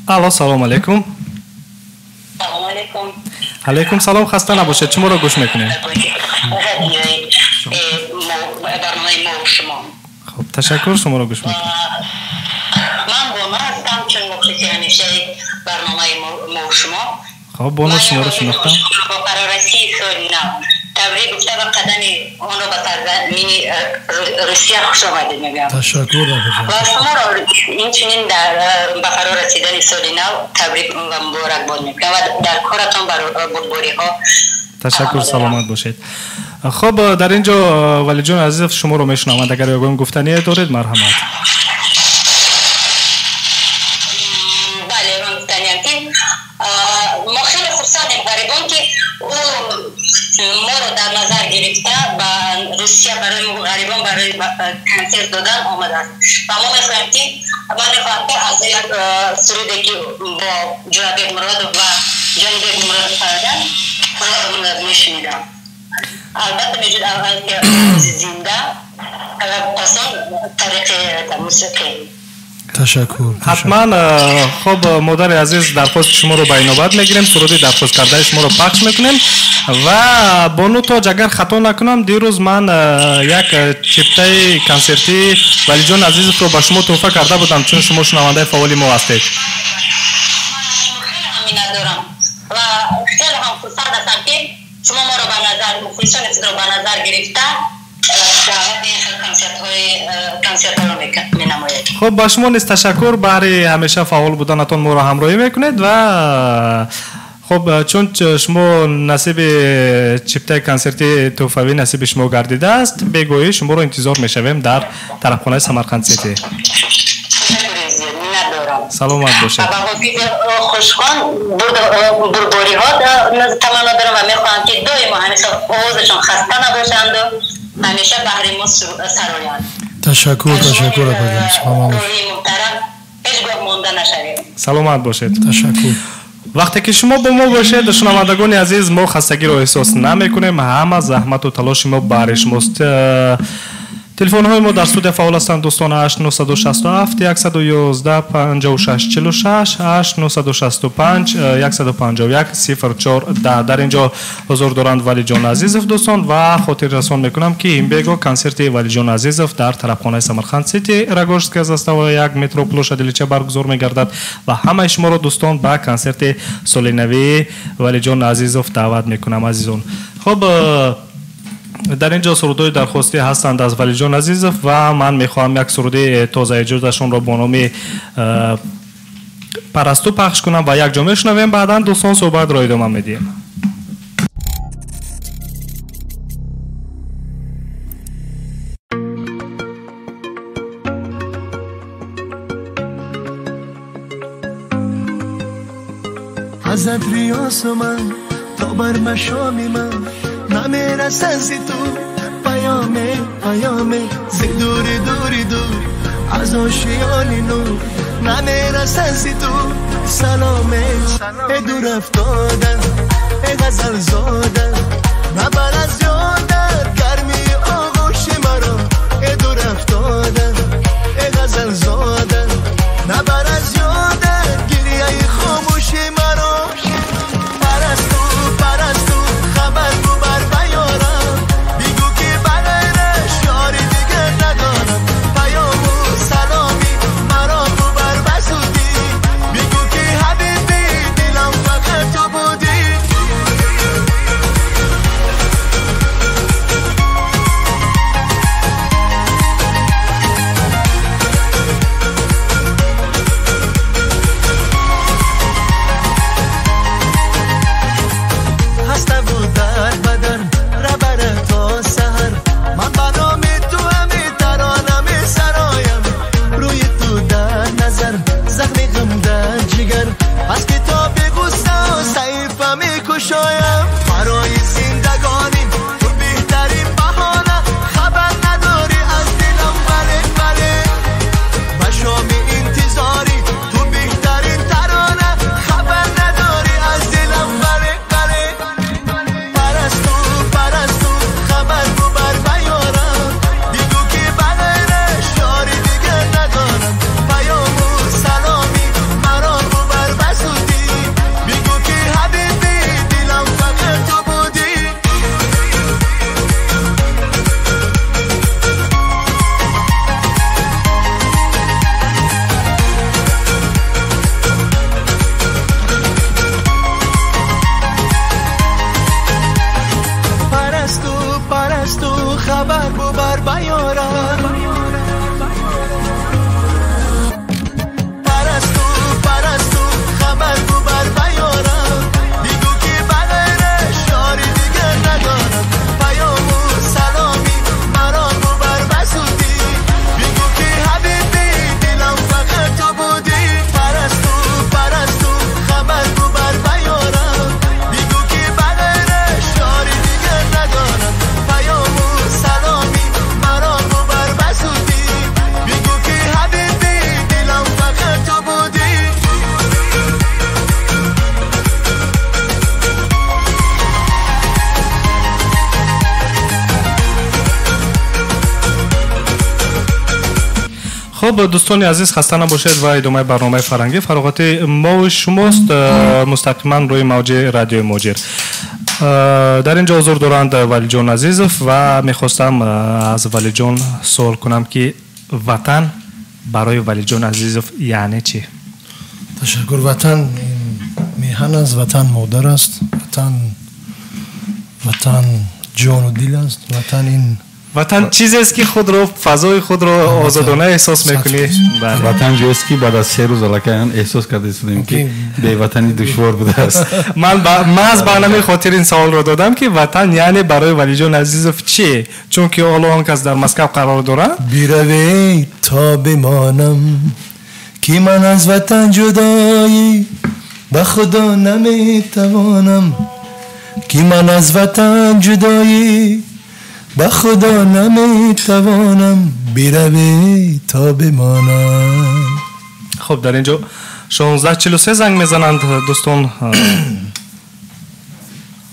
Алло, салому алайкум. Алайкум салом, хаста набошед, шуморо гӯш мекунем. Хуб, ташаккур, шуморо гӯш мекунем. Ман Бону ҳастам, чун мухлиси ҳамешаи барномаи мо шумо. Хуб, Бону, шуморо шинохтам. Бо фарорасии соли нав табрик гуфта ва қадами онро ба сарзамини Русия хуш омадед мегӯям. Ташаккур. Ва шуморо инчунин ба фаро расидани соли нав табрик ва муборакбод мекунам ва дар коратон бурдбориҳо. Ташаккур, саломат бошед. Хуб, дар ин ҷо Валиҷон Азизов шуморо мешунаванд. Агар ягон гуфтание доред, марҳамат. Бале, ман гуфтаниям ки мо хеле хурсандем ғарибон, ки ӯ моро дар назар гирифта ба Русия барои ғарибон барои консерт додан омадааст. Ва мо мехоҳем ки ман мехоҳам ки аз як суруде ки бо Ҷурабек Муродов ва Ҷонибек Муродов сародан мешунидам. Албатта меҷуд аввал ки зинда ва пасон тариқи мусиқӣ. Ташаккур. Ҳатман. Хуб, модари азиз, дархости шуморо ба инобат мегирем, суруди дархост кардаи шуморо пахш мекунем. Ва Бону Тоҷ, агар хато накунам, дирӯз ман як чиптаи консертии Валиҷон Азизовро ба шумо туҳфа карда будам, чун шумо шунавандаи фаъоли мо ҳастед. Ман миннатдорам ва хеле ҳам хурсанд ҳастам, ки шумо моро ба назар, мухлисони худро ба назар гирифта консертҳоро менамоед. Хуб, ба шумо низ ташаккур, баҳри ҳамеша фаъол буданатон моро ҳамроҳӣ мекунед. Ва хуб, чун шумо насиби чиптаи консерти туҳфавӣ насиби шумо гардидааст, бегоҳӣ шуморо интизор мешавем дар тарабхонаи Самарқанд Сити. Саломат бошед. Ба ҳофизи хушхон бурдбориҳо таманно дорам ва мехоҳам ки доимо ҳамеша овозашон хаста набошанду ҳамеша баҳри мо сароянд. Ташаккур, ташаккур апаҷон, саломат бошед. Муҳтарам, ҳеҷ гоҳ монда нашавед. Саломат бошед. Ташаккур. Вақте ки шумо бо мо бошед, шунавандагони азиз, мо хастагиро эҳсос намекунем. Ҳама заҳмату талоши мо баҳри шумост. Телефонҳои мо дар студия фаъол ҳастанд, дӯстон: 8967 111 56 46, 8965 151 04 10. Дар ин ҷо ҳузур доранд Валиҷон Азизов, дӯстон, ва хотиррасон мекунам, ки ин бего консерти Валиҷон Азизов дар тарабхонаи Самарқанд Сити, Рогожская застава 1, метро площадь Ильича баргузор мегардад ва ҳамаи шуморо, дӯстон, ба консерти соли навии Валиҷон Азизов даъват мекунам, азизон. Хуб, дар ин ҷо сурудҳои дархостӣ ҳастанд аз Валиҷон Азизов ва ман мехоҳам як суруди тозаэҷодашонро бо номи Парасту пахш кунам ва якҷо мешунавем. Баъдан, дӯстон, суҳбатро идома медиҳем. Аз атри осмон то бар машоми ман намерасад зи ту паёме, паёме зи дури дури дур аз ошиёни нур намерасад зи ту саломе. Э дур афтода, э ғазалзода, набар аз ёдат гармии оғӯши маро. Э дур афтода, э ғазалзода, набар аз ёдат гирияи хомӯши маро. Парасту, парасту, хабар бубар ба ёрам, бигӯ ки ба ғайраш ёри дигар надорам. Паёму саломи маро бубар ба зудӣ, бигӯ ки ҳабиби дилам фақат ту будӣ. Хаставу дар бадар рабара то саҳар, ман ба номи ту ҳами тарона месароям. Рӯи ту дар назар, захми ғам дар ҷигар, аз китоби ғуссао саҳифа мекушоям. Барои зиндагонӣ ту беҳтарин баҳона, хабар надорӣ аз дилам бале бале. Ба шоми интизорӣ ту беҳтарин тарона, хабар надорӣ аз дилам бале бале. Парасту, парасту, хабар бубар ба ёрам, бигӯ ки ба ғайраш ёри дигар надорам. Паёму саломи маро бубар ба зудӣ, бигӯ ки ҳабиби дилам фақат ту будӣ. Парасту, парасту, хабар бубар ба ёрам. Парасту, парасту, хабар бубар ба ёрам, бигӯ ки ба ғайраш ёри дигар надорам. Паёму саломи маро бубар ба зудӣ, бигӯ ки ҳабиби дилам фақат ту будӣ. Парасту, парасту, хабар бубар ба ёрам, бигӯ ки ба ғайраш ёри дигар надорам. Паёму саломи маро бубар ба зудӣ, бигӯ ки ҳабиби дилам фақат ту будӣ. Хуб, дӯстони азиз, хаста набошед ва идомаи барномаи фарҳангӣ фароғати мову шумост, мустақиман рӯи мавҷи радиои Муҳоҷир. Дар ин ҷо ҳузур доранд Валиҷон Азизов ва мехостам аз Валиҷон суол кунам ки ватан барои Валиҷон Азизов яъне чӣ? Ташаккур. Ватан ин меҳан аст, ватан модар аст, ватан ҷону дил аст, ватан ин ватан чизест ки худро, фазои худро озодона эҳсос мекунӣ. Ватан ҷоест ки баъд аз 3 рӯз аллакай эҳсос карда истодем ки беватанӣ душвор будааст. Ман маҳз ба ҳамин хотир ин саволро додам ки ватан яъне барои Валиҷон Азизов чӣ? Чунки ҳоло он кас дар Москав қарор дорад. Биравед то бимонам ки ман аз ватан ҷудоӣ ба худо наметавонам, ки ман аз ватан ҷудоӣ ба худо наметавонам. Биравед то бимонам. Хуб, дар ин ҷо 1643 занг мезананд дӯстон.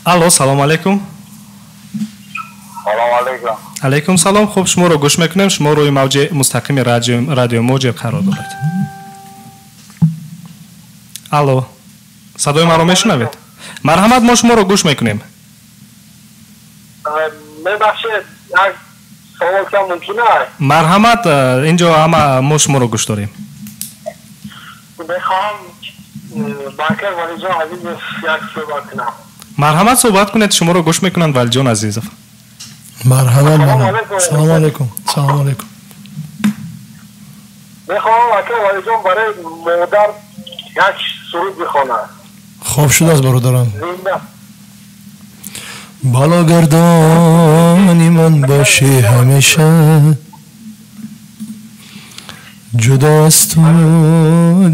Алло, салом алейкум. Салом алейкум. Алейкум салом. Хуб, шуморо гӯш мекунем. Шумо рӯи мавҷи мустақими радиои Муҳоҷир қарор доред. Алло, садои маро мешунавед? Марҳамат, мо шуморо гӯш мекунем. Мебахшед, як савол кам мумкин аст? Марҳамат, ин ҷо ҳама мо шуморо гӯш дорем. Мехоҳам ба акай Валиҷон Азизов як суҳбат кунам. Марҳамат, суҳбат кунед, шуморо гӯш мекунанд Валиҷон Азизов. Марҳамат. Салом алейкум. Салом алейкум. Мехоҳам акай Валиҷон барои модар як суруд бихонад. Хоб шудааст бародарам. Зинда. Балогардони ман бошӣ ҳамеша, ҷудо аз ту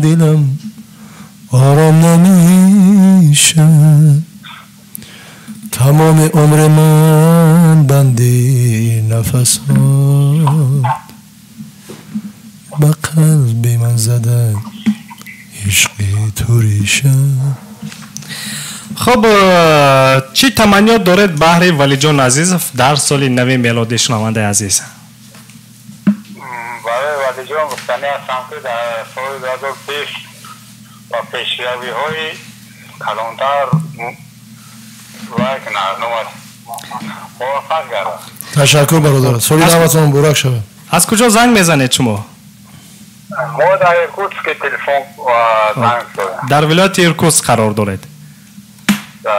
дилам آرام نمیشه. تمام عمر من بندی نفسات به قلب من زده عشق تو ریشه. خب چی تمنیات دارید بهر ولیجان عزیز در سال نو میلادی شنونده عزیز؟ برای ولیجان گفتنی هستم که در سال 2020 با پیشروی های کلانتر موفق گردد. تشکر برادر، سال نوتان مبارک شود. از کجا زنگ میزنید شما؟ ما در ایرکوتسک تلفن زنگ زدم. در ولایت ایرکوتسک قرار دارید؟ ده.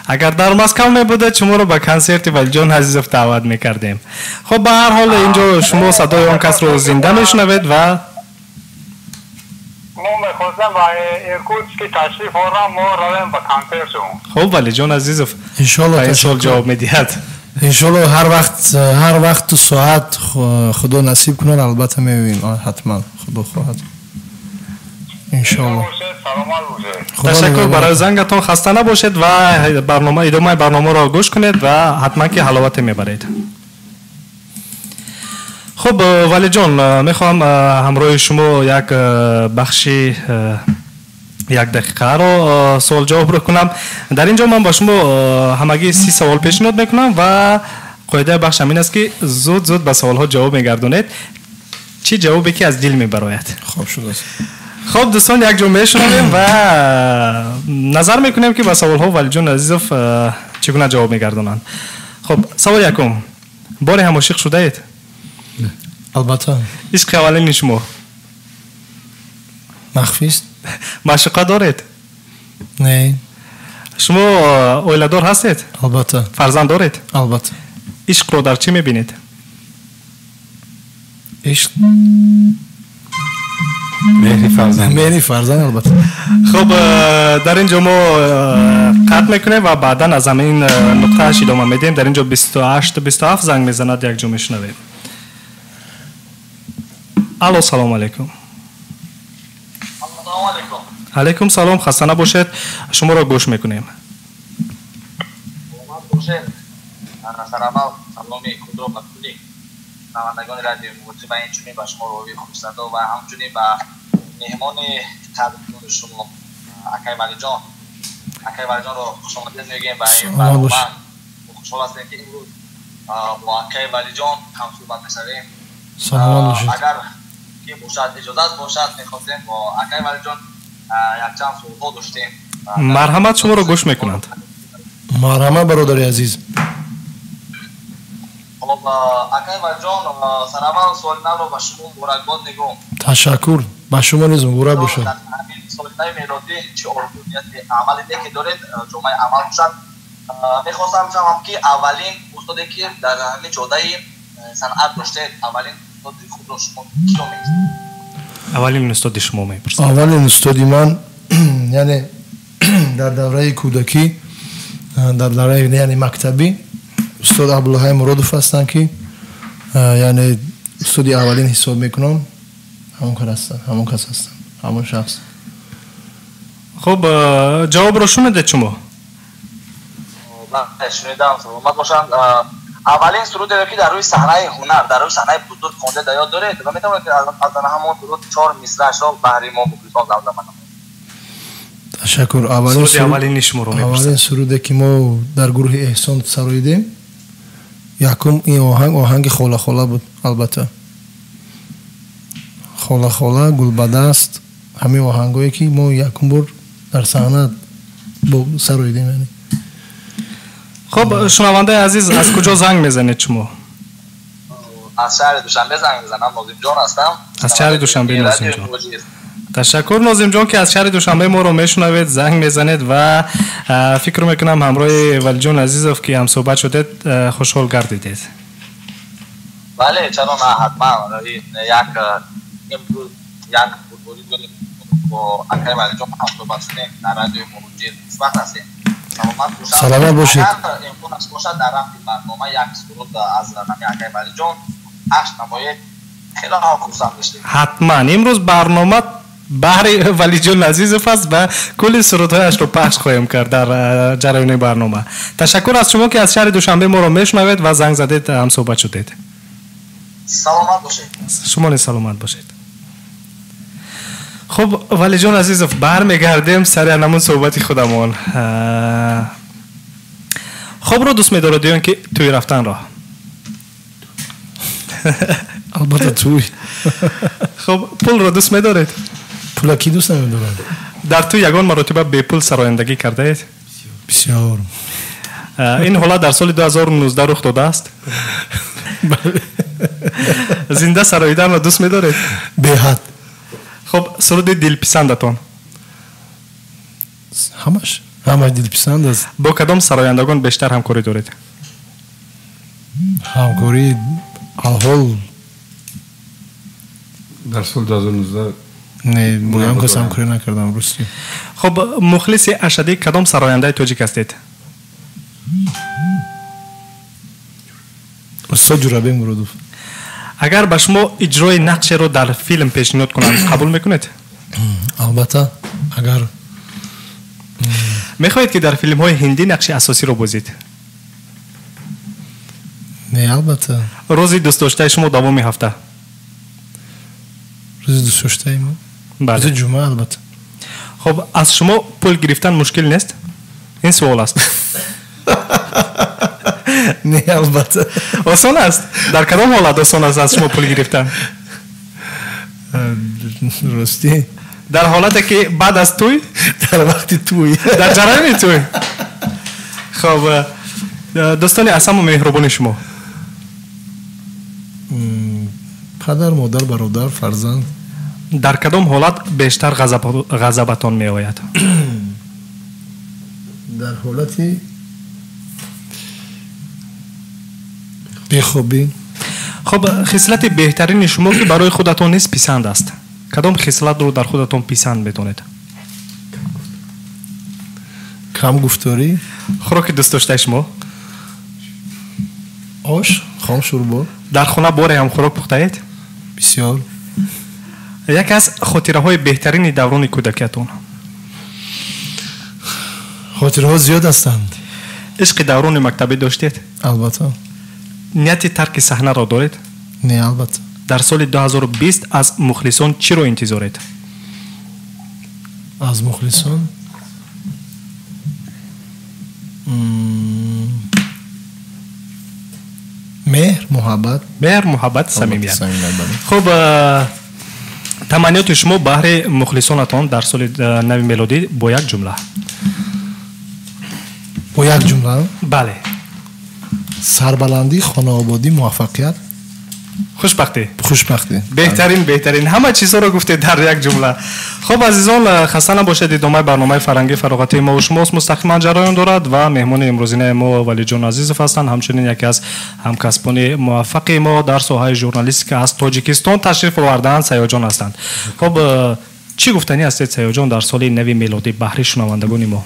اگر در مسکو میبودید شما رو به کنسرت ولیجان عزیزов دعوت میکردیم. خب به هر حال اینجا شما صدای آن کس رو زنده میشنوید و ما میخواستم به ایرکوتسک تشریف آورم، ما رویم به کنسرت شما. خب ولیجان عزیزов انشالله این سوال جواب میدهد. انشالله هر وقت تو ساعت خدا نصیب کنه البته میبینیم، حتما خدا خواهد انشالله. تشکر برای زنگتون، خسته نباشید و برنامه ادامه برنامه را گوش کنید و حتما که حلاوت میبرید. خب ولی جان، میخوام همراه شما یک بخشی یک دقیقه رو سوال جواب رو کنم. در اینجا من با شما همگی 30 سوال پیشنهاد میکنم و قاعده بخش همین است که زود زود به سوال ها جواب میگردونید، چی جوابی که از دل میبراید. خب شده است. خب دوستان یک جا میشنویم و نظر میکنیم که به سوال ها ولی جان عزیزов چگونه جواب میگردونند. خب سوال یکم، باری هم عاشق شده اید؟ البته. عشق اولین شما؟ مخفی است. معشوقه دارید؟ نه. شما عائله هستید؟ البته. فرزند دارید؟ البته. عشق رو در چی میبینید؟ عشق مهری فرزند. مهری فرزند البته. خب در اینجا ما قطع میکنیم و بعدا از همین نقطه ادامه میدیم. در اینجا 28 27 زنگ میزند، یک جا میشنویم. الو سلام علیکم. سلام علیکم. علیکم سلام، خسته نباشید، شما را گوش میکنیم. سلامت باشید. سلام سلامی خود را به کلی شنوندگان رادیو موجی و اینچنین به شما راوی خوشصدا و همچنین به مهمان قدردان شما اکای ولی جان، اکای ولی جان را خوش آمدید میگیم به این برنامه. خوشحال هستیم که امروز با اکای ولی جان هم صحبت میشویم. سلام باشید. اگر که باشد اجازت باشد میخواستیم با اکای ولی جان یک چند سوال داشتیم. مرحمت، شما رو گوش میکنند. مرحمت برادر عزیز. خب اکای ولی جان، سر سوال نو رو به شما مبارکباد میگم. تشکر، به شما نیز مبارک باشد. همین سال نو میلادی چه آرزو نیت عملی که دارید جامعه عمل باشد. میخواستم بفهمم که اولین استادی که در همین جاده صنعت داشته، اولین استاد خود را شما کیو میگید؟ اولین استاد شما میپرسم. اولین استادی من یعنی در دوره کودکی، در دوره یعنی مکتبی، استاد عبدالحی مرادов هستند که یعنی استادی اولین حساب میکنم، همون کار هستن، همون کس هستن، همون شخص. خب جواب رو شنیدید شما؟ بله شنیدم، سلامت باشند. اولین سرودی که در روی صحنه هنر، در روی صحنه بزرگ خوانده در یاد دارید و میتونید از همون سرود 4 مصرعش را بهری ما مخلصان زمزمه کنید؟ تشکر. اولین سروده که ما در گروه احسان سراییدیم، یکم این آهنگ آهنگ خاله خاله بود. البته خاله خاله، گل بدست، همه آهنگایی که ما یکم بار در صحنه سراییدیم. یعنی خب شنونده عزیز، از کجا زنگ میزنید شما؟ از شهر دوشنبه زنگ میزنم، ناظم جان هستم. از شهر دوشنبه ناظم جان. تشکر ناظم جان که از شهر دوشنبه ما رو میشنوید، زنگ میزنید و فکر میکنم همراه ولی جان عزیزов که هم صحبت شدید خوشحال گردیدید. بله چرا نه، حتما. یک امروز یک فوتبالی داریم با اکای ولی جان هم صحبت شدیم در رادیو موجی. خوشبخت هستیم. سلامت باشید. اگر امکانش باشد در رفت برنامه یک سرود از نمی اکای ولی جان اش نمایید، خیلی هم خرسند میشیم. حتما امروز برنامه Баҳри Валиҷон Азизов аст ва кулли сурудҳояшро пахш хоҳем кард дар ҷараёни барнома. Ташаккур аз шумо, ки аз шаҳри Душанбе моро мешунавед ва занг задед, ҳамсӯҳбат шудед. Саломат бошед. Шумо низ саломат бошед. Хуб, Валиҷон Азизов, бармегардем сари ҳамон суҳбати худамон. Хобро дӯст медоред ё ин ки тӯй рафтанро? Албатта, тӯй. Хуб, пулро дӯст медоред? Пула ки дӯст намедорад? Дар тӯй ягон маротиба бепул сарояндагӣ кардаед? Бисёр. Ин ҳолат дар соли 2019 рух додааст? Бале. Зинда сароиданро дӯст медоред? Беҳад. Хуб, суруди дилписандатон? Ҳамаш. Ҳамаш дилписанд аст. Бо кадом сарояндагон бештар ҳамкорӣ доред? Ҳамкорӣ алҳол дар соли 2019 не, бо ягон кас ҳамкорӣ накардам, рости. Хуб, мухлиси ашаддии кадом сарояндаи тоҷик ҳастед? Устод Ҷурабек Муродов. Агар ба шумо иҷрои нақшеро дар филм пешниҳод кунанд, қабул мекунед? Албатта, агар. Мехоҳед, ки дар филмҳои ҳиндӣ нақши асосиро бозид? Не, албатта. Рӯзи дӯстдоштаи шумо давоми ҳафта? Рӯзи дӯстдоштаи мо? Бале. Рӯзи ҷумъа, албатта. Хуб, аз шумо пул гирифтан мушкил нест? Ин суол аст. Не, албатта. Осон аст? Дар кадом ҳолат осон аст аз шумо пул гирифтан? Ростӣ. Дар ҳолате ки баъд аз тӯй? Дар вақти тӯй. Дар ҷараёни тӯй. Хуб, дӯстони аз ҳама меҳрубони шумо? Падар, модар, бародар, фарзанд. Дар кадом ҳолат бештар ғазабатон меояд? Дар ҳолати бехобӣ. Хуб, хислати беҳтарини шумо, ки барои худатон низ писанд аст? Кадом хислатро дар худатон писанд медонед? Камгуфторӣ. Хӯроки дӯстдоштаи шумо? Ош, хом шӯрбо. Дар хона боре ҳам хӯрок пухтаед? Бисёр. Яке аз хотираҳои беҳтарини даврони кӯдакиятон? Хотираҳо зиёд ҳастанд. Ишқи даврони мактабӣ доштед? Албатта. Нияти тарки саҳнаро доред? Не, албатта. Дар соли 2020 аз мухлисон чиро интизоред? Аз мухлисон меҳр, муҳаббат. Меҳр, муҳаббат, самимият. Хуб, таманниёти шумо баҳри мухлисонатон дар соли нави мелодӣ бо як ҷумла? Бо як ҷумла? Бале. Сарбаландӣ, хонаободӣ, муваффақият. Хушбахтӣ. Хушбахтӣ. Беҳтарин, беҳтарин. Ҳама чизҳоро гуфтед дар як ҷумла. Хуб, азизон, хаста набошед, идомаи барномаи фарҳангии фароғатии мо шумост мустақиман ҷараён дорад ва меҳмони имрӯзинаи мо Валиҷон Азизов ҳастанд, ҳамчунин яке аз ҳамкасбони муваффақи мо дар соҳаи журналистика аз Тоҷикистон ташриф овардаанд, Сайёҷон ҳастанд. Хуб, чӣ гуфтанӣ ҳастед, Сайёҷон, дар соли нави мелодӣ баҳри шунавандагони мо?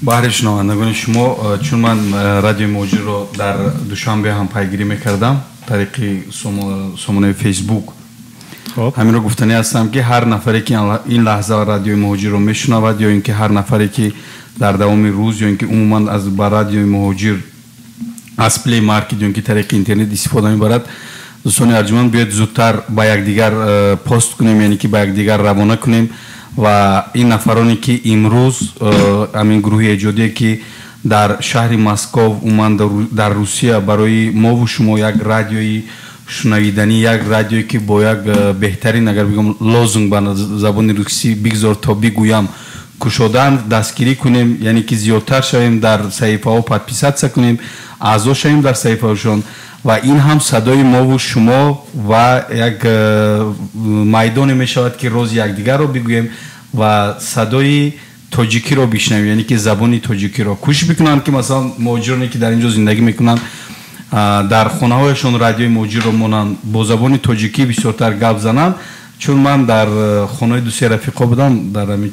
Баҳри шунавандагони шумо, чун ман радиои Муҳоҷирро дар Душанбе ҳам пайгирӣ мекардам тариқи сомонаи Фейсбук, ҳаминро гуфтанӣ ҳастам, ки ҳар нафаре ки ин лаҳза радиои Муҳоҷирро мешунавад ё ин ки ҳар нафаре ки дар давоми рӯз ё ин ки умуман аз ба радиои Муҳоҷир аз Play Market ё ин ки тариқи интернет истифода мебарад, дӯстони арҷуманд, биёед зудтар ба якдигар пост кунем, яъне ки ба якдигар равона кунем ва ин нафароне ки имрӯз ҳамин гурӯҳи эҷодие ки дар шаҳри Москов, умуман дар Русия барои мову шумо як радиои шунавиданӣ, як радиое ки бо як беҳтарин, агар бигӯям, лозунг ба забони русӣ «Бигзор то бигӯям» кушодаанд, дастгирӣ кунем, яъне ки зиёдтар шавем дар саҳифаҳо, подписаться кунем, аъзо шавем дар саҳифаҳошон ва ин ҳам садои мову шумо ва як майдоне мешавад, ки рози якдигарро бигӯем ва садои тоҷикиро бишнавем, яъне ки забони тоҷикиро. Кӯшиш бикунанд, ки масалан муҳоҷироне ки дар ин ҷо зиндагӣ мекунанд, дар хонаҳояшон радиои Муҳоҷирро монанд, бо забони тоҷикӣ бисёртар гап зананд, чун ман дар хонаи дусе рафиқо будам дар ҳамин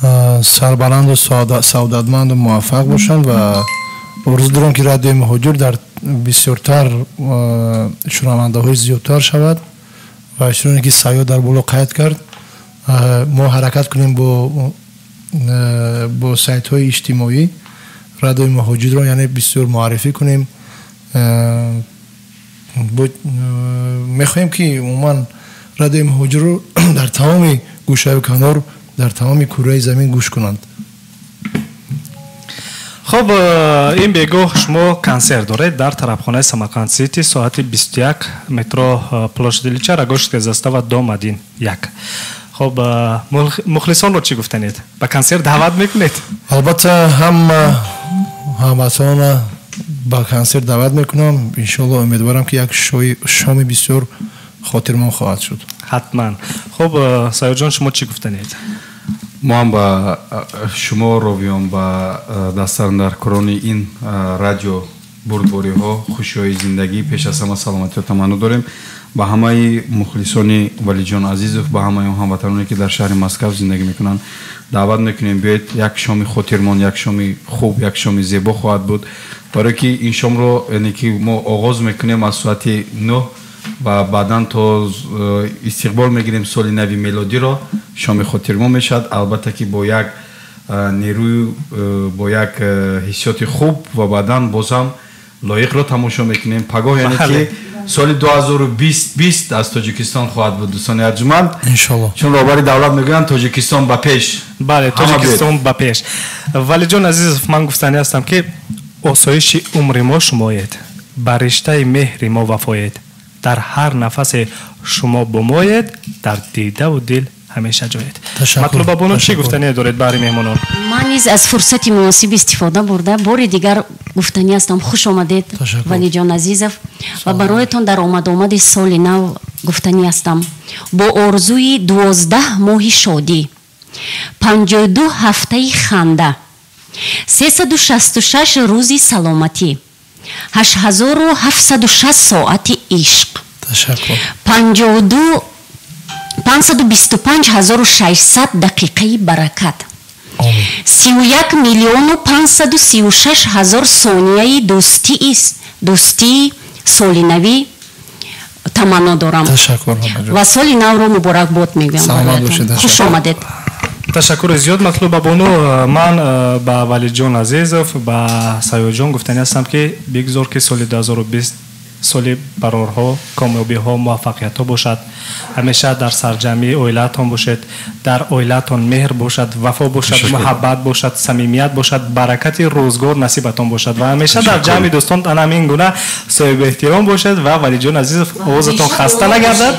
Сарбаланду саодатманду муваффақ бошанд ва орзу дорам, ки радиои Муҳоҷир дар бисёртар шунавандаҳои зиёдтар шавад ва чуноне ки Сайёд дар боло қайд кард, мо ҳаракат кунем бо сайтҳои иҷтимоӣ радиои Муҳоҷирро, яъне бисёр муаррифӣ кунем. Мехоҳем, ки умуман радиои Муҳоҷирро дар тамоми гӯшаю канор, дар тамоми кураи замин гӯш кунанд. Хуб, ин бегоҳ шумо консерт доред дар тарабхонаи Самарқанд Сити соати 21, метро Площадь Ильича, Рогожская застава, дом 1 1. Хуб, мухлисонро чӣ гуфтанед? Ба консерт даъват мекунед? Албатта, ҳама ҳамватанона ба консерт даъват мекунам. Иншоалло, умедворам, ки як шоми бисёр хотирмон хоҳад шуд. Ҳатман. Хуб, Сайёдҷон, шумо чӣ гуфтанед? Мо ҳам ба шумо ровиён, ба дастандаркорони ин радио бурдбориҳо, хушиҳои зиндагӣ, пеш аз ҳама саломатиро таманно дорем. Ба ҳамаи мухлисони Валиҷон Азизов, ба ҳамаи он ҳамватаноне, ки дар шаҳри Москав зиндагӣ мекунанд, даъват мекунем: биёед, як шоми хотирмон, як шоми хуб, як шоми зебо хоҳад буд, барое ки ин шомро, яъне ки мо оғоз мекунем аз соати 9 ва баъдан то истиқбол мегирем соли нави мелодиро. Шоми хотирмон мешавад, албатта, ки бо як нерӯю бо як ҳиссиёти хуб, ва баъдан бозам лоиқро тамошо мекунем пагоҳ, яъне ки соли 2020 аз Тоҷикистон хоҳад буд, дӯстони арҷманд. Иншоалло. Чун роҳбари давлат мегӯянд: «Тоҷикистон ба пеш». Бале, Тоҷикистон ба пеш. Валиҷон Азизов, ман гуфтанӣ ҳастам, ки осоиши умри мо шумоед, ба риштаи меҳри мо вафоед, дар ҳар нафасе шумо бо моед, дар дидаву дил ҳамеша ҷоед. Матлуба бону, чӣ гуфтанӣ доред баҳри меҳмонон? Ман низ аз фурсати муносиб истифода бурда, бори дигар гуфтанӣ ҳастам: хуш омадед, Валиҷон Азизов, ва бароятон дар омадомади соли нав гуфтанӣ ҳастам: бо орзуи 12 моҳи шодӣ, 52 ҳафтаи ханда, 366 рӯзи саломатӣ, 8760 соати ишқ, 525 600 дақиқаи баракат, 31 536 000 сонияи дӯстии соли навӣ таманно дорам ва соли навро муборакбод мегӯям. Хуш омадед. Ташаккури зиёд, Матлуба бону. Ман ба Валиҷон Азизов, ба Сайёдҷон гуфтанӣ ҳастам, ки бигзор, ки соли 2020 соли барорҳо, комёбиҳо, муваффақиятҳо бошад. Ҳамеша дар сарҷамъии оилаатон бошед, дар оилаатон меҳр бошад, вафо бошад, муҳаббат бошад, самимият бошад, баракати рӯзгор насибатон бошад ва ҳамеша дар ҷамъи дӯстон ана ҳамин гуна соҳиби эҳтиром бошед. Ва Валиҷон Азизов, овозатон хаста нагардад,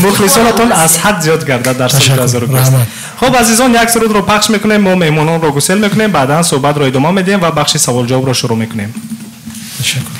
мухлисонатон аз ҳад зиёд гардад дар соли 2020. Хуб, азизон, як сурудро пахш мекунем, мо меҳмононро гусел мекунем, баъдан суҳбатро идома медиҳем ва бахши саволҷавобро шурӯъ мекунем. Ташаккур.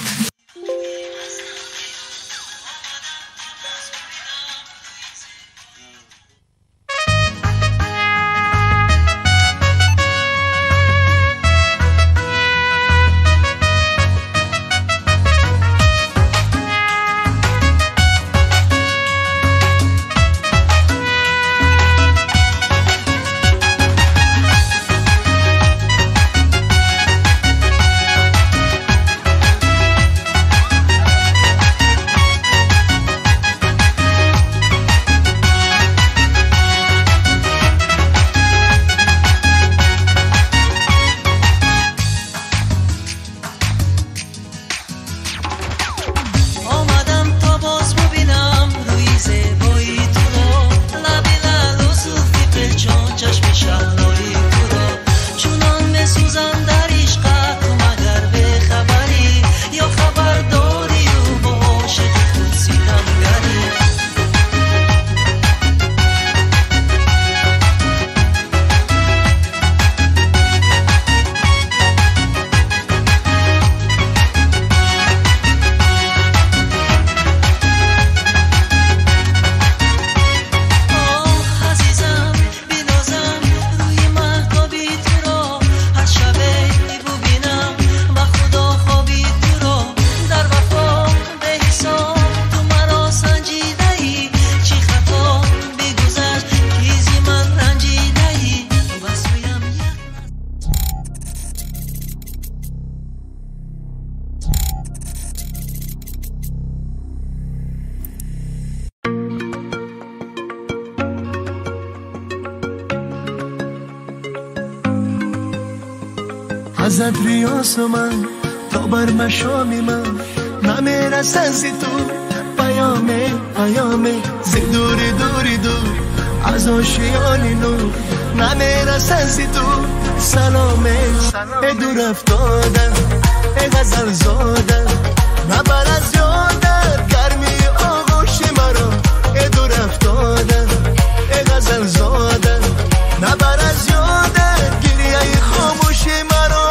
از ادریاس من تا بر مشام من نمیرسد ز تو پیامه پیامه ز دوری دوری دور از آشیان نور نمیرسد ز تو سلامه ای دور افتادم ای غزل زادم نبر از یادت گرمی آغوش مرا ای دور افتادم ای غزل زادم نبر از یادت گریه خاموش مرا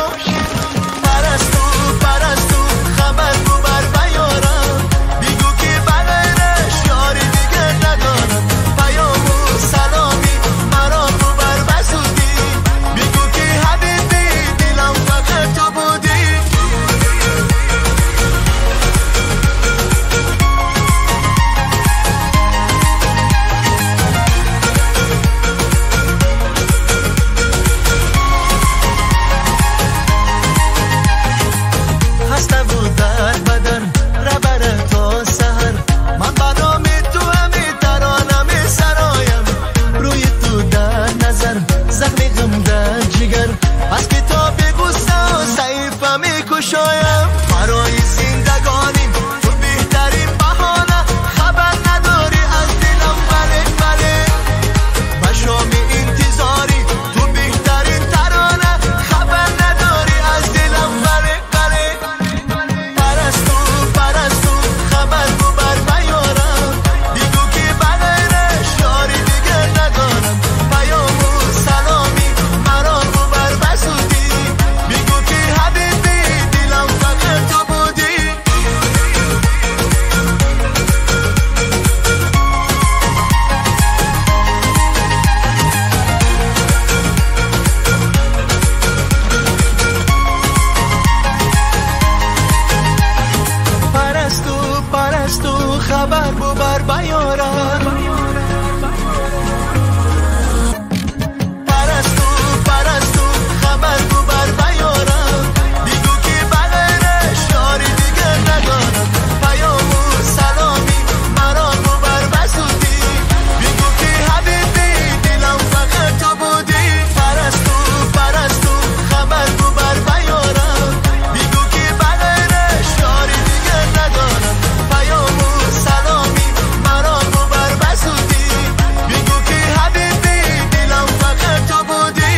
پرستو پرستو خبر ببر بیارم بگو که بغیرش یاری دیگه ندارم پیام و سلامی مرا ببر بزودی بگو که حبیبی دلم فقط تو بودی. از کتاب غصه و صحیفه میکشایم برای زندگانی تو بهترین بهانه خبر نداری از دلم بله بله به شام انتظاری تو بهترین ترانه خبر نداری از دلم بله بله پرستو پرستو خبر ببر بیارم بگو که بغیرش یاری دیگه ندارم پیام و سلامی مرا ببر بزودی بگو که حبیبی دلم فقط تو بودی. پرستو پرستو خبر ببر بیارم پرستو پرستو خبر ببر بیارم بگو که بغیرش یاری دیگه ندارم پیام و سلامی مرا ببر بزودی بگو که حبیبی دلم فقط تو بودی. پرستو پرستو خبر ببر بیارم بگو که بغیرش یاری دیگه ندارم پیام و سلامی مرا ببر بزودی بگو که حبیبی دلم فقط تو بودی.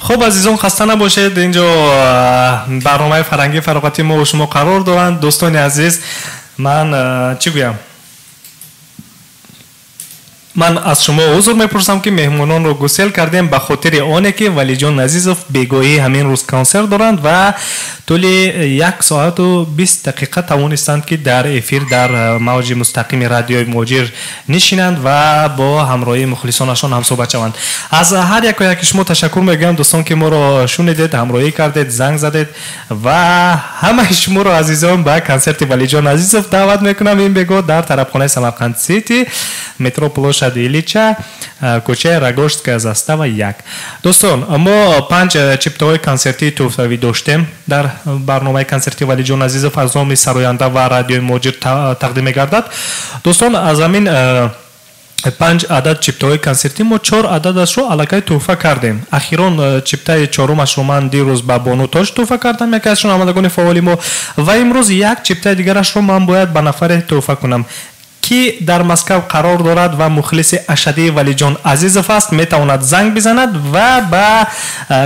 Хуб, азизон, хаста набошед. Инҷо барномаи фарҳангии фароғатии мо шумо қарор доранд. Дӯстони азиз, ман чӣ гӯям? Ман аз шумо узр мепурсам, ки меҳмононро гусел кардем ба хотири оне ки Валиҷон Азизов бегоҳӣ ҳамин рӯз консерт доранд ва тӯли 1 соату 20 дақиқа тавонистанд, ки дар эфир дар мавҷи мустақими радиои Муҳоҷир нишинанд ва бо ҳамроҳии мухлисонашон ҳамсӯҳбат шаванд. Аз ҳар яко яки шумо ташаккур мегӯям, дӯстон, ки моро шунидед, ҳамроҳӣ кардед, занг задед ва ҳамаи шуморо, азизон, ба консерти Валиҷон Азизов даъват мекунам. Ин бегоҳ дар тарабхонаи Самарқанд Сити, метро площади Ильича, кӯчаи Рогожская застава 1. Дӯстон, мо 5 чиптаҳои консертии тӯҳфавӣ доштем дар барномаи консерти Валиҷон Азизов аз номи сароянда ва радиои Муҳоҷир тақдим мегардад. Дӯстон, аз ҳамин 5 адад чиптаҳои консертӣ мо 4 ададашро аллакай тӯҳфа кардем. Ахирон чиптаи чорумашро ман дирӯз ба Бону Тоҷ тӯҳфа кардам, яке аз шунавандагони фаъоли мо, ва имрӯз як чиптаи дигарашро ман бояд ба нафаре тӯҳфа кунам, ки дар Москав қарор дорад ва мухлиси ашадии Валиҷон Азизов аст, метавонад занг бизанад ва ба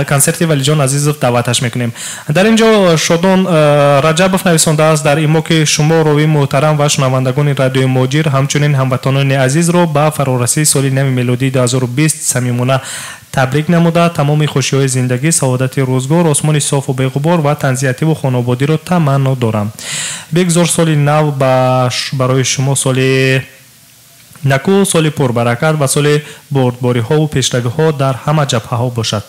консерти Валиҷон Азизов даъваташ мекунем. Дар ин ҷо Шодон Раҷабов нависондааст: дар имо ки шумо ровии муҳтарам ва шунавандагони радиои Муҳоҷир, ҳамчунин ҳамватанони азизро ба фарорасии соли нави мелодии 2020 самимона табрик намуда, тамоми хушиҳои зиндагӣ, саодати рӯзгор, осмони софу беғубор ва танзиятиву хонободиро таманно дорам. Бигзор соли нав барои шумо соли наку, соли пурбаракат ва соли бурдбориҳову пешравиҳо дар ҳама ҷабҳаҳо бошад.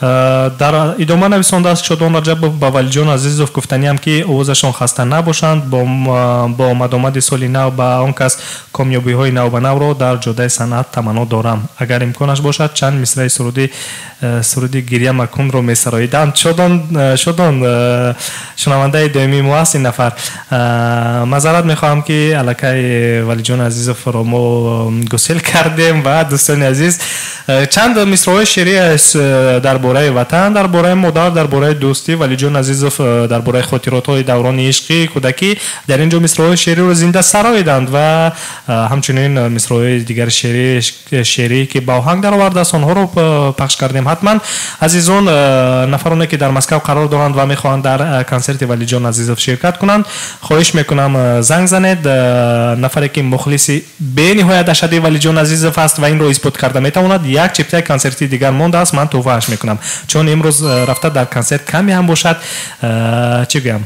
Дар идома нависондааст Шодон Раҷабов ба Валиҷон Азизов гуфтаниам, ки овозашон хаста набошанд, бо омадомади соли нав ба он кас комёбиҳои навбанавро дар ҷодаи санъат таманно дорам. Агар имконаш бошад, чанд мисраи суруди гиря макунро месароиданд. Шодон шунавандаи доимии мо аст ин нафар. Маъзарат мехоҳам, ки аллакай Валиҷон Азизовро мо гусел кардем ва дӯстони азиз, чанд мисраҳои шеърӣ дар бораи ватан, дар бораи модар, дар бораи дӯстӣ Валиҷон Азизов, дар бораи хотиротҳои даврони ишқӣ, кӯдакӣ дар ин ҷо мисраҳои шеъриро зинда сароиданд ва ҳамчунин мисраҳои дигари шеърӣ, ки ба оҳанг даровардааст, онҳоро пахш кардем. Ҳатман азизон, нафароне ки дар Москав қарор доранд ва мехоҳанд дар консерти Валиҷон Азизов ширкат кунанд, хоҳиш мекунам, занг занед. Нафаре ки мухлиси бениҳоят ашадди Валиҷон Азизов аст ва инро исбот карда метавонад, як чиптаи консертии дигар мондааст, ман тӯҳфааш мекунам, чун имрӯз рафта дар консерт каме ҳам бошад, чӣ гӯям,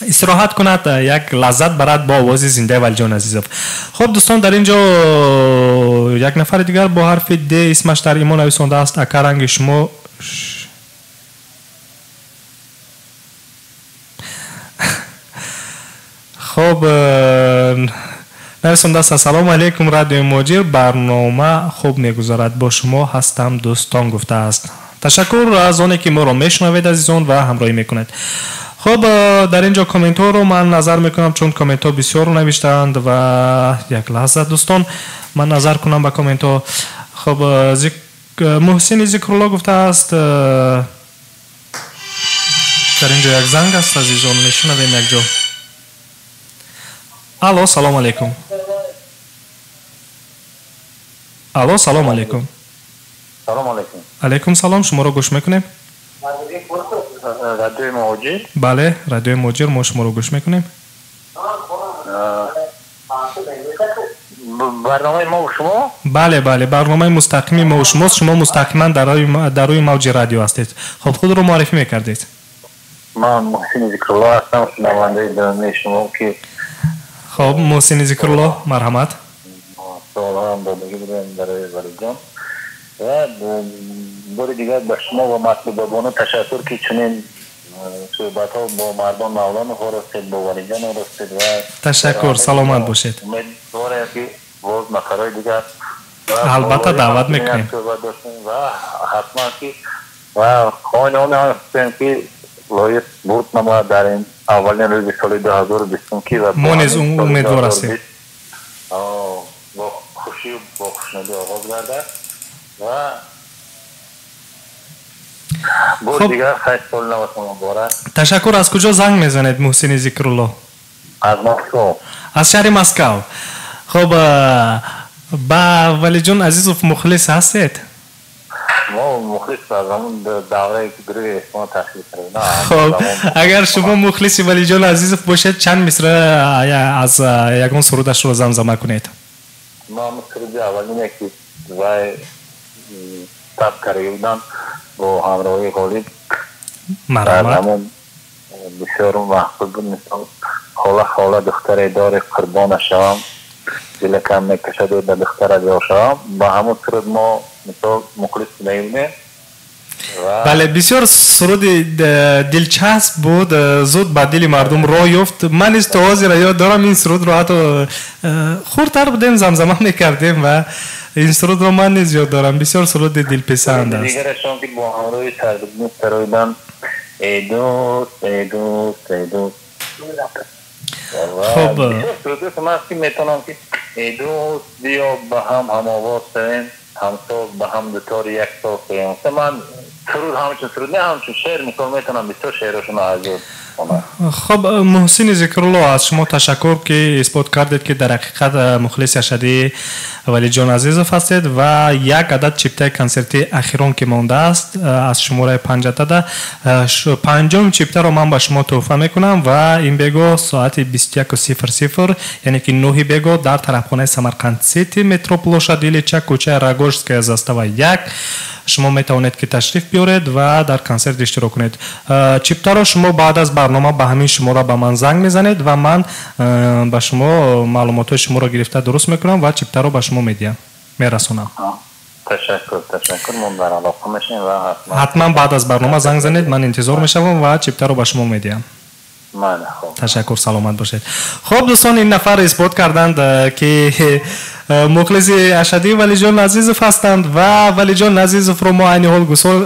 истироҳат кунад, як лаззат барад бо овози зиндаи Валиҷон Азизов. Хуб дӯстон, дар ин ҷо як нафари дигар бо ҳарфи Д исмаш дар имо нависондааст: ака, ранги шумо. Хуб, нависондааст: ассалому алайкум, радиои Муҳоҷир, барнома хуб мегузарад, бо шумо ҳастам дӯстон, гуфтааст. Ташаккур аз оне ки моро мешунавед, азизон, ва ҳамроҳӣ мекунед. Хуб, дар ин ҷо комментҳоро ман назар мекунам, чун комментҳо бисёр навиштаанд ва як лаҳза дӯстон, ман назар кунам ба комментҳо. Хуб, Муҳсини Зикрулло гуфтааст, дар ин ҷо як занг аст, азизон, мешунавем якҷо. Алло, салом алейкум. Алло, салом алейкум. Салом алейкум. Алейкум салом, шуморо гӯш мекунем. Радиои Муҳоҷир? Бале, радиои Муҳоҷир, мо шуморо гӯш мекунем. Барномаи мо шумо? Бале, бале, барномаи мустақими мо шумост. Шумо мустақиман дар рӯи мавҷи радио ҳастед. Хуб, худро муаррифӣ мекардед. Ман Муҳсини Зикрулло ҳастам, шунавандаи доимии шумо ки. Хуб, Муҳсини Зикрулло, марҳамат. Суолҳоам додагӣ будем барои Валиҷон ва бори дигар ба шумо ва Матлубабону ташаккур, ки чунин суҳбатҳо бо Мардон Мавлонов оростед, бо Валиҷон оростед ва ташаккур, саломат бошед. Умедворем, ки боз нафарҳои дигар албатта даъват мекунем суҳбат доштем ва ҳатман ки ва хоҳони ҳастем, ки лоиқ бурд намояд дар ин аввалин рӯзи соли 2020 ки ва мо низ умедвор ҳастем бо хушию бо хушнудӣ оғоз гардад ва бор дигар хайр, соли наватон муборак. Ташаккур. Аз куҷо занг мезанед, Муҳсини Зикрулло? Аз Москав. Аз шаҳри Москав. Хуб, ба Валиҷон Азизов мухлис ҳастед? Мо мухлис аз ҳамон даврае ки гурӯҳи Эҳсон ташкил кардем. Хуб, агар шумо мухлиси Валиҷон Азизов бошед, чанд мисра аз ягон сурудашро замзама кунед. Мо ҳамон суруди аввалине ки вай сабт карда будам бо ҳамроҳии Ғолиб, марҳамат. Бисёр маҳбуб буд. Мисол: хола, хола, духтаре дори, қурбона шавам, дилакам мекашаду ба духтара ҷо шавам. Ба ҳамон суруд мо мисол мухлис шуда. Бале, бисёр суруди дилчасп буд, зуд ба дили мардум роҳ ёфт. Ман низ то ҳозира ёд дорам ин сурудро, ҳатто хурдтар будем, замзама мекардем ва ин сурудро ман низ ёд дорам. Бисёр суруди дилписанд аст. Дигарашон ки бо ҳамроҳи Сарбиддин сароидан: эй дӯст, эй дӯст, эй дӯст. Хуб, бисёр суруд ки метавонам ки: эй дӯст, биё ба ҳам ҳамовоз шавем, ҳамсоз ба ҳам дутори як соз шавем. Ман суруд ҳамчун суруд не, ҳамчун шеър мисол метавонам бисёр шеърашонро аз ёд. Хуб, Муҳсини Зикрулло, аз шумо ташаккур, ки исбот кардед, ки дар ҳақиқат мухлиси ашадии Валиҷон Азизов ҳастед ва як адад чиптаи консертии ахирон ки мондааст аз шумораи панҷ адада, панҷум чиптаро ман ба шумо тӯҳфа мекунам ва ин бего соати 21:00, яъне ки 9 бего, дар тарабхонаи Самарқанд Сити, метро Площадь Ильича, кӯчаи Рогожская застава 1 шумо метавонед ки ташриф биёред ва дар консерт иштирок кунед. Чиптаро шумо баъд аз барнома ба ҳамин шумора ба ман занг мезанед ва ман ба шумо маълумотҳои шуморо гирифта дуруст мекунам ва чиптаро ба шумо медиҳам, мерасонам. Ташаккур, ташаккур. Мо дар алоқа мешавем ва ҳатман баъд аз барнома занг занед, ман интизор мешавам ва чиптаро ба шумо медиҳам. Ташаккур. Ташаккур, саломат бошед. Хуб, дӯстон, ин нафар исбот карданд, ки мухлиси ашаддии Валиҷон Азизов ҳастанд ва Валиҷон Азизовро мо айни ҳол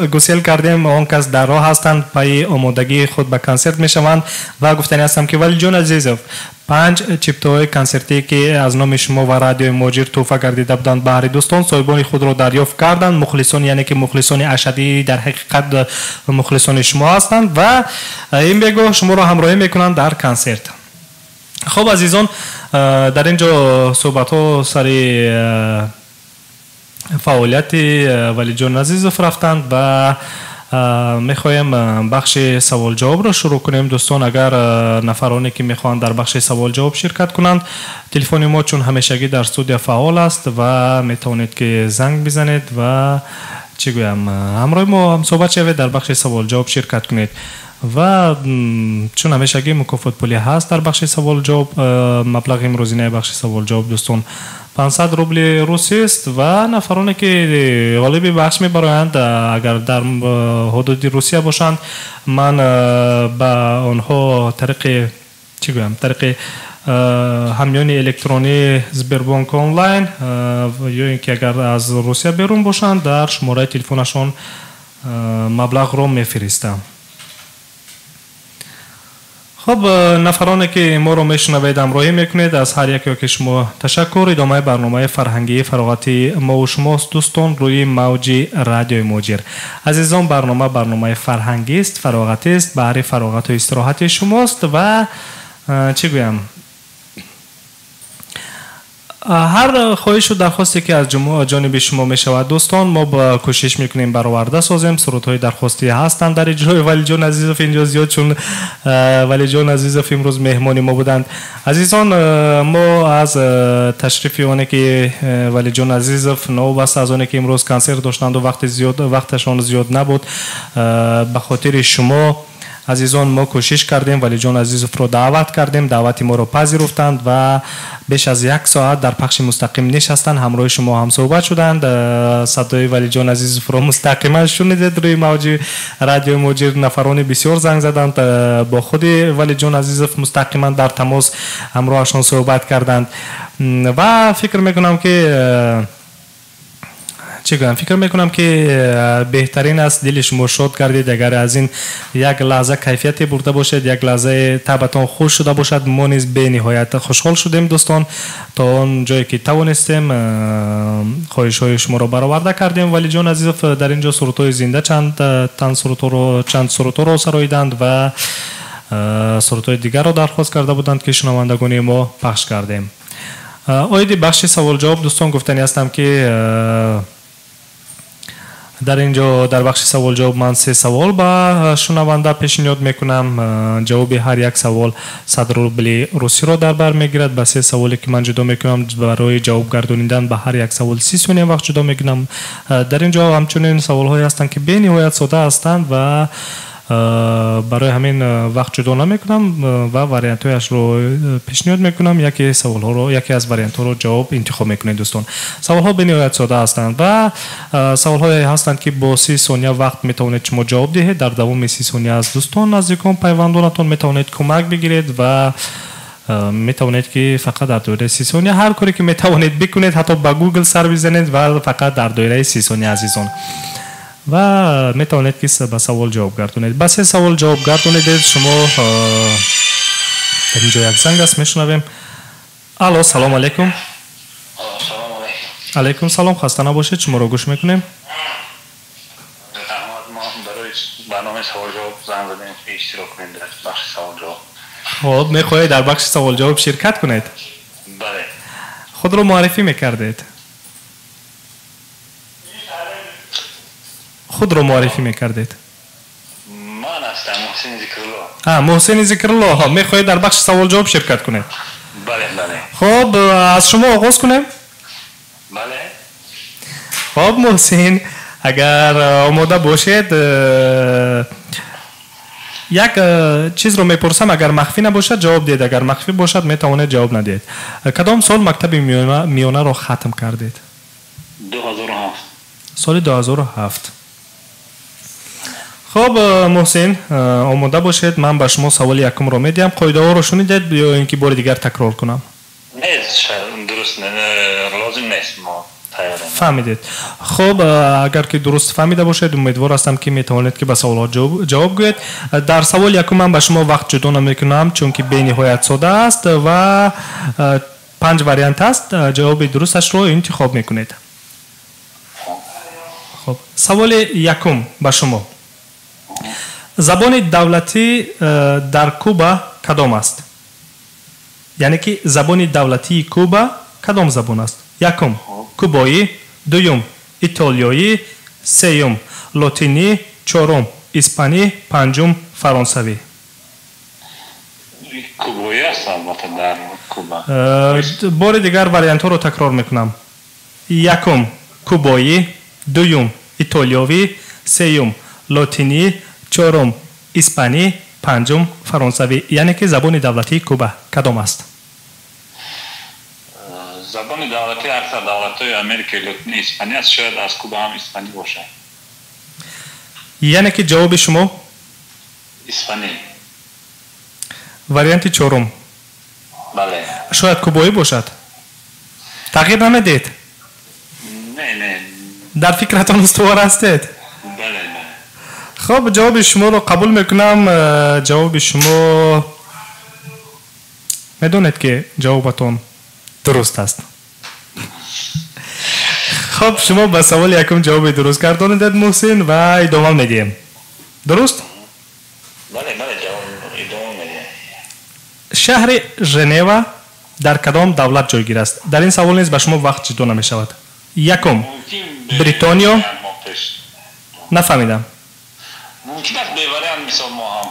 гусел кардем. Он кас дар роҳ ҳастанд, пайи омодагии худ ба консерт мешаванд ва гуфтанӣ ҳастам, ки Валиҷон Азизов, панҷ чиптаҳои консертие, ки аз номи шумо ва Радиои Муҳоҷир тӯҳфа гардида буданд баҳри дӯстон, соҳибони худро дарёфт карданд. Мухлисон, яъне ки мухлисони ашаддӣ, дар ҳақиқат мухлисони шумо ҳастанд ва ин бегоҳ шуморо ҳамроҳӣ мекунанд дар консерт. Хуб, азизон, дар ин ҷо суҳбатҳо сари фаъолияти Валиҷон Азизов рафтанд ва мехоҳем бахши саволҷавобро шурӯъ кунем. Дӯстон, агар нафароне, ки мехоҳанд дар бахши саволҷавоб ширкат кунанд, телефони мо чун ҳамешагӣ дар студия фаъол аст ва метавонед, ки занг бизанед ва, чӣ гӯям, ҳамроҳи мо ҳамсӯҳбат шавед, дар бахши саволҷавоб ширкат кунед. Ва чун ҳамешагӣ мукофотпулӣ ҳаст дар бахши саволҷавоб. Маблағи имрӯзинаи бахши саволҷавоб, дӯстон, 500 рубли русист ва нафароне, ки ғолиби бахш мебароянд, агар дар ҳудуди Русия бошанд, ман ба онҳо тариқи, чӣ гӯям, тариқи ҳамёни электронӣ Сбербонк онлайн ё ин ки агар аз Русия берун бошанд, дар шумораи телефонашон маблағро мефиристам. Хуб, нафароне, ки моро мешунавед, ҳамроҳӣ мекунед, аз ҳар яке ки шумо ташаккур. Идомаи барномаи фарҳангии фароғатии мову шумост, дӯстон, рӯи мавҷи Радиои Муҳоҷир. Азизон, барнома барномаи фарҳангист, фароғатист, баҳри фароғату истироҳати шумост ва, чӣ гӯям, ҳар хоҳишу дархосте, ки аз ҷониби шумо мешавад, дӯстон, мо кӯшиш мекунем бароварда созем. Сурудҳои дархостӣ ҳастанд дар иҷрои Валиҷон Азизов инҷо зиёд, чун Валиҷон Азизов имрӯз меҳмони мо буданд. Азизон, мо аз ташрифи оне, ки Валиҷон Азизов, новобаста аз оне ки имрӯз консерт доштанду вақти зиёд, вақташон зиёд набуд, ба хотири шумо, азизон, мо кӯшиш кардем, Валиҷон Азизовро даъват кардем, даъвати моро пазируфтанд ва беш аз як соат дар пахши мустақим нишастанд, ҳамроҳи шумо ҳамсӯҳбат шуданд. Садои Валиҷон Азизовро мустақиман шунидед рӯи мавҷи Радиои Муҳоҷир. Нафарони бисёр занг заданд, бо худи Валиҷон Азизов мустақиман дар тамос ҳамроҳашон суҳбат карданд ва фикр мекунам, ки, чӣ гӯям, фикр мекунам, ки беҳтарин аст, дили шумо шод гардид. Агар аз ин як лаҳза кайфияте бурда бошед, як лаҳзаи табатон хуш шуда бошад, мо низ бениҳоят хушҳол шудем. Дӯстон, то он ҷое ки тавонистем, хоҳишҳои шуморо бароварда кардем. Валиҷон Азизов дар ин ҷо сурудҳои зинда, чанд тан сурудҳоро, чанд сурудҳоро сароиданд ва сурудҳои дигарро дархост карда буданд, ки шунавандагони мо пахш кардем. Оиди бахши саволҷавоб, дӯстон, гуфтанӣ ҳастам, ки дар ин ҷо дар бахши саволҷавоб ман се савол ба шунаванда пешниҳод мекунам. Ҷавоби ҳар як савол 100 рубли русиро дар бар мегирад. Ба се саволе, ки ман ҷудо мекунам, барои ҷавоб гардонидан ба ҳар як савол 30 сония вақт ҷудо мекунам. Дар ин ҷо ҳамчунин саволҳое ҳастанд, ки бениҳоят сода ҳастанд ва барои ҳамин вақт ҷудо намекунам ва вариантҳояшро пешниҳод мекунам. Яке саволҳоро, яке аз вариантҳоро ҷавоб интихоб мекунед. Дӯстон, саволҳо бениҳоят сода ҳастанд ва саволҳое ҳастанд, ки бо 30 сония вақт метавонед шумо ҷавоб диҳед. Дар давоми 30 сония аз дӯстон, наздикон, пайвандонатон метавонед кӯмак бигиред ва метавонед, ки фақат дар доираи 30 сония ҳар коре ки метавонед бикунед, ҳатто ба Гугл сар бизанед ва фақат дар доираи 30 сония, азизон, ва метавонед, ки ба савол ҷавоб гардонед. Ба се савол ҷавоб гардонедед шумо. Дар ин ҷо як занг аст, мешунавем. Алло, салом алейкум. Алейкум салом, хаста набошед, шуморо гӯш мекунем. Барномаи саволҷавоб занг задем, иштирок кунем дар бахши саволҷавоб. Хоб, мехоҳед дар бахши саволҷавоб ширкат кунед? Бале. Худро муаррифӣ мекардед? Худро муаррифӣ мекардед? Ман ҳастам Муҳсини Зикрулло. Муҳсини Зикрулло, мехоҳед дар бахши саволҷавоб ширкат кунед? Бале, бале. Хоб, аз шумо оғоз кунем? Бале. Хоб, Муҳсин, агар омода бошед, як чизро мепурсам, агар махфӣ набошад, ҷавоб диҳед, агар махфӣ бошад, метавонед ҷавоб надиҳед. Кадом сол мактаби миёнаро хатм кардед? 2007. Соли 2007. Хуб, Муҳсин, омода бошед, ман ба шумо саволи якумро медиҳам. Қоидаҳоро шунидед ё ин ки бори дигар такрор кунам? Не, дуруст, лозим нест, мо тайёрем. Фаҳмидед. Хуб, агар ки дуруст фаҳмида бошед, умедвор ҳастам, ки метавонед ки ба саволҳо ҷавоб гӯед. Дар саволи якум ман ба шумо вақт ҷудо намекунам, чунки бениҳоят сода аст ва 5 вариант аст. Ҷавоби дурусташро интихоб мекунед. Хуб, саволи якум ба шумо. Забони давлатӣ дар Куба кадом аст? Яъне ки забони давлатии Куба кадом забон аст? Якум кубоӣ, дуюм итолиёӣ, сеюм лотинӣ, чорум испанӣ, панҷум фаронсавӣ. Кубоӣ аст, албатта, дар Куба. Бори дигар вариантҳоро такрор мекунам. Якум кубоӣ, дуюм итолиёвӣ, сеюм лотинӣ, чорум испанӣ, панҷум фаронсавӣ. Яъне ки забони давлатии Куба кадом аст? Забони давлатии аксар давлатҳои Америкаи Лотинӣ испанӣ аст, шояд аз Куба ҳам испанӣ бошад. Яъне ки ҷавоби шумо? Испанӣ. Варианти чорум. Бале. Шояд кубоӣ бошад? Тағйир намедиҳед? Не, не. Дар фикратон устувор ҳастед? Бале, бале. Хуб, ҷавоби шуморо қабул мекунам. Ҷавоби шумо, медонед ки ҷавобатон дуруст аст. Хуб, шумо ба саволи якум ҷавоби дуруст гардонидед, Муҳсин, ва идома медиҳем. Дуруст? Бале, бале, ҷавоб идома медиҳем. Шаҳри Женева дар кадом давлат ҷойгир аст? Дар ин савол низ ба шумо вақт ҷудо намешавад. Якум Бритониё. Нафаҳмидам. Мумкин аст бевариант мисол мо ҳам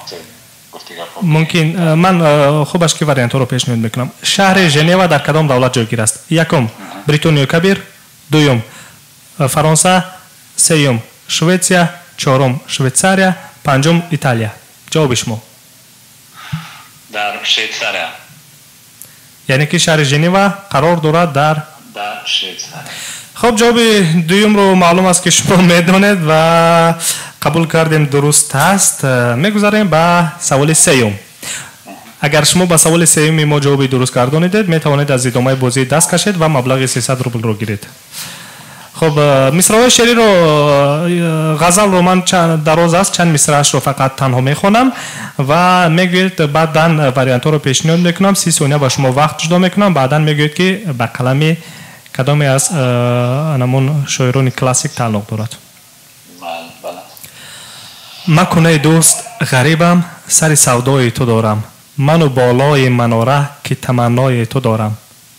гуфти гапҳо. Мумкин. Ман хубаш ки вариантҳоро пешниҳод мекунам. Шаҳри Женева дар кадом давлат ҷойгир аст? Якум Бритониёи Кабир, дуюм Фаронса, сеюм Шветсия, чорум Швейтсария, панҷум Италия. Ҷавоби шумо? Дар Швейтсария. Яъне ки шаҳри Женева қарор дорад дар Швейтсария. Хуб, ҷавоби дуюмро маълум аст ки шумо медонед ва қабул кардем, дуруст аст. Мегузарем ба саволи сеюм. Агар шумо ба саволи сеюми мо ҷавоби дуруст гардонидед, метавонед аз идомаи бозӣ даст кашед ва маблағи 300 рублро гиред. Хуб, мисраҳои шеъриро, ғазалро ман дароз аст, чанд мисраашро фақат танҳо мехонам ва мегӯед, баъдан вариантҳоро пешниҳод мекунам, 30 сония ба шумо вақт ҷудо мекунам, баъдан мегӯед ки ба қалами кадоме аз анамон шоирони классик тааллуқ дорад. Макун эй дӯст ғарибам, сари савдои ту дорам, ману болои манора ки таманнои ту дорам,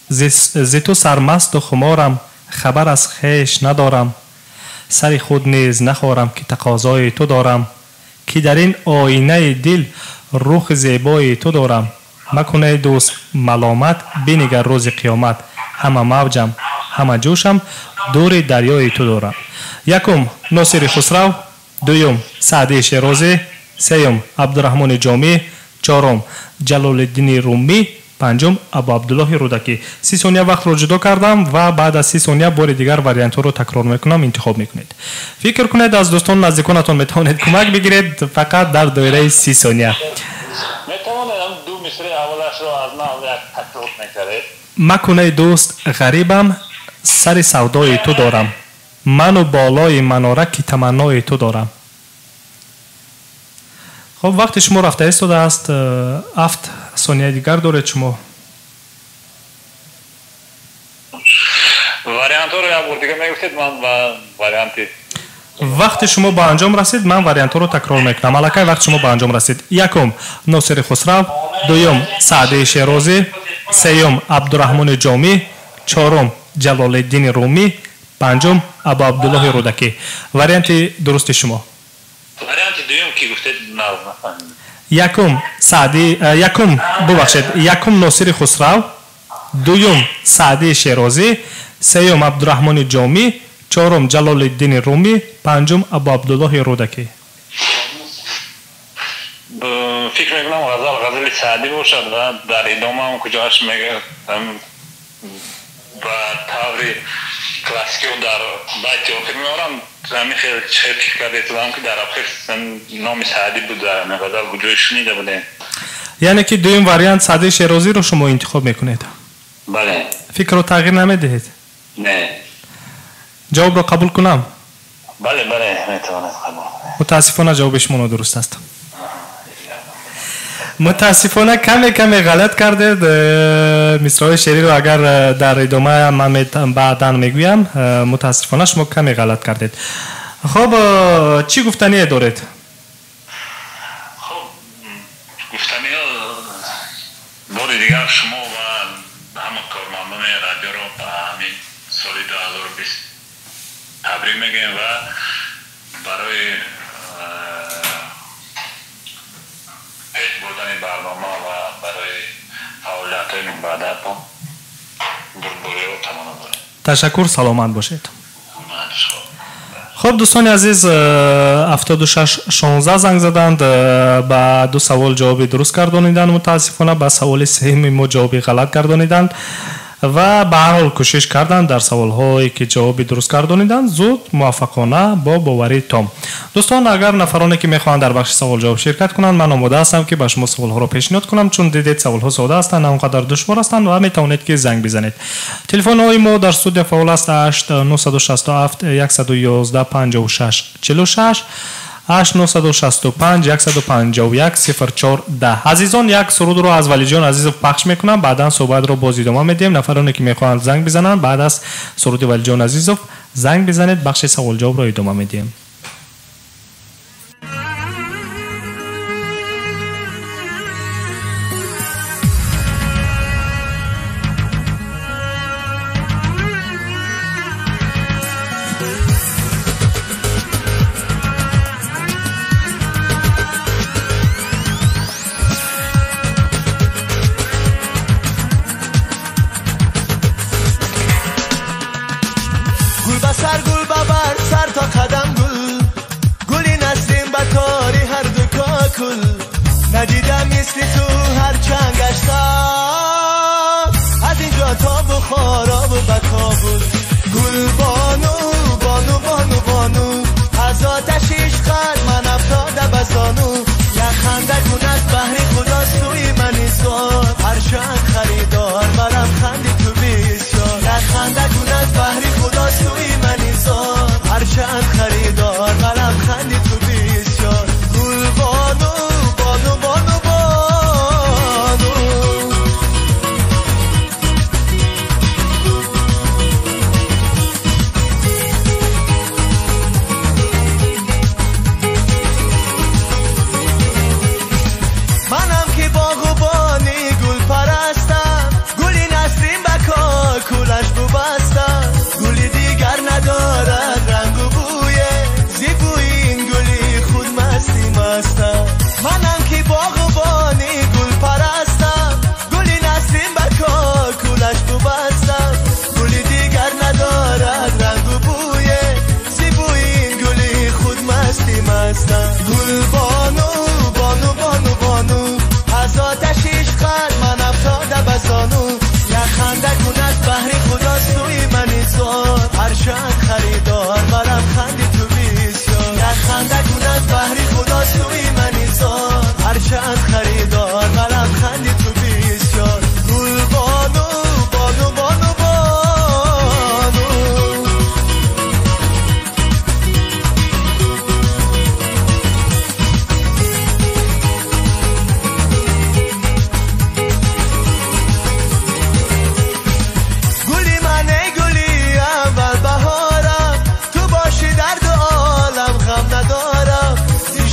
зи ту сармасту хуморам, хабар аз хеш надорам, сари худ низ нахорам ки тақозои ту дорам, ки дар ин оинаи дил рухи зебои ту дорам. Макун эй дӯст маломат, бинигар рӯзи қиёмат, ҳама мавҷам, ҳама ҷӯшам, дури дарёи ту дорам. Якум Носири Хусрав, дуюм Саъдии Шерозӣ, сеюм Абдураҳмони Ҷомӣ, чорум Ҷалолиддини Румӣ, панҷум Абу Абдуллоҳи Рӯдакӣ. 30 сония вақтро ҷудо кардам ва баъд аз 30 сония бори дигар вариантҳоро такрор мекунам, интихоб мекунед. Фикр кунед, аз дӯстон наздиконатон метавонед кӯмак бигиред, фақат дар доираи 30 сония. Метавонед ду мисраи аввалашро аз нав як такрор мекардед? Макун эй дӯст ғарибам, сари савдои ту дорам, ману болои манора ки таманнои ту дорам. Хуб, вақти шумо рафта истодааст, 7 сонияи дигар доред шумо. Вариантҳоро як бор дигар мегуфтед, ман ба варианти Вақти шумо ба анҷом расид, ман вариантҳоро такрор мекунам. Аллакай вақти шумо ба анҷом расид. Якум Носири Хусрав, дуюм Саъдии Шерозӣ, сеюм Абдураҳмони Ҷомӣ, чорум Ҷалолиддини Румӣ, панҷум Абу Абдуллоҳи Рӯдакӣ. Варианти дурусти шумо? Варианти дуюм ки гуфтед, нафаҳмидам. Якум Саъди, якум, бубахшед, якум Носири Хусрав, дуюм Саъдии Шерозӣ, сеюм Абдураҳмони Ҷомӣ, чорум Ҷалолиддини Румӣ, панҷум Абу Абдуллоҳи Рӯдакӣ. Фикр мекунам ғазал ғазали Саъдӣ бошад ва дар идома ҳам куҷоаш мегӯяд ба таври классикиро дар байти охир меорам. Ҳамин хел фикр карда ки дар охир номи Саъдӣ буд, дар ҳамин ғазал ҷой шунида будем. Яъне ки дуюм вариант Саъдии Шерозиро шумо интихоб мекунед? Бале. Фикрро тағйир намедиҳед? Не. Ҷавобро қабул кунам? Бале, бале, метавонед қабул кунед. Мутаассифона ҷавоби шумо нодуруст аст. Мутаассифона каме каме ғалат кардед. Мисраҳои шеъриро агар дар идома ман баъдан мегӯям, мутаассифона шумо каме ғалат кардед. Хуб, чӣ гуфтание доред? Хуб, гуфтаниҳо бори дигар шумо ва ҳама кормандони радиоро ба ҳамин соли 2020 табрик мегӯем ва барои пеш бурдани барнома ва барои фаъолиятҳои минбаъдатон бурдбориро таманно дорем. Ташаккур, саломат бошед. Хуб, дӯстони азиз, 7616 занг заданд, ба ду савол ҷавоби дуруст гардониданд, мутаассифона ба саволи сеюми мо ҷавоби ғалат гардониданд ва ба ҳар ҳол кӯшиш карданд дар саволҳое ки ҷавоби дуруст гардониданд зуд, муваффақона, бо боварии том. Дӯстон, агар нафароне ки мехоҳанд дар бахши савол-ҷавоб ширкат кунанд, ман омода ҳастам ки ба шумо саволҳоро пешниҳод кунам, чун дидед саволҳо сода ҳастанд, на он қадар душвор ҳастанд ва метавонед ки занг бизанед. Телефонҳои мо дар студия фаъол аст: 8 967 111 56 46, 8 965 151 04 10. Азизон, як сурудро аз Валиҷон Азизов пахш мекунам, баъдан суҳбатро боз идома медиҳем. Нафароне ки мехоҳанд занг бизананд, баъд аз суруди Валиҷон Азизов занг бизанед, бахши савол-ҷавобро идома медиҳем.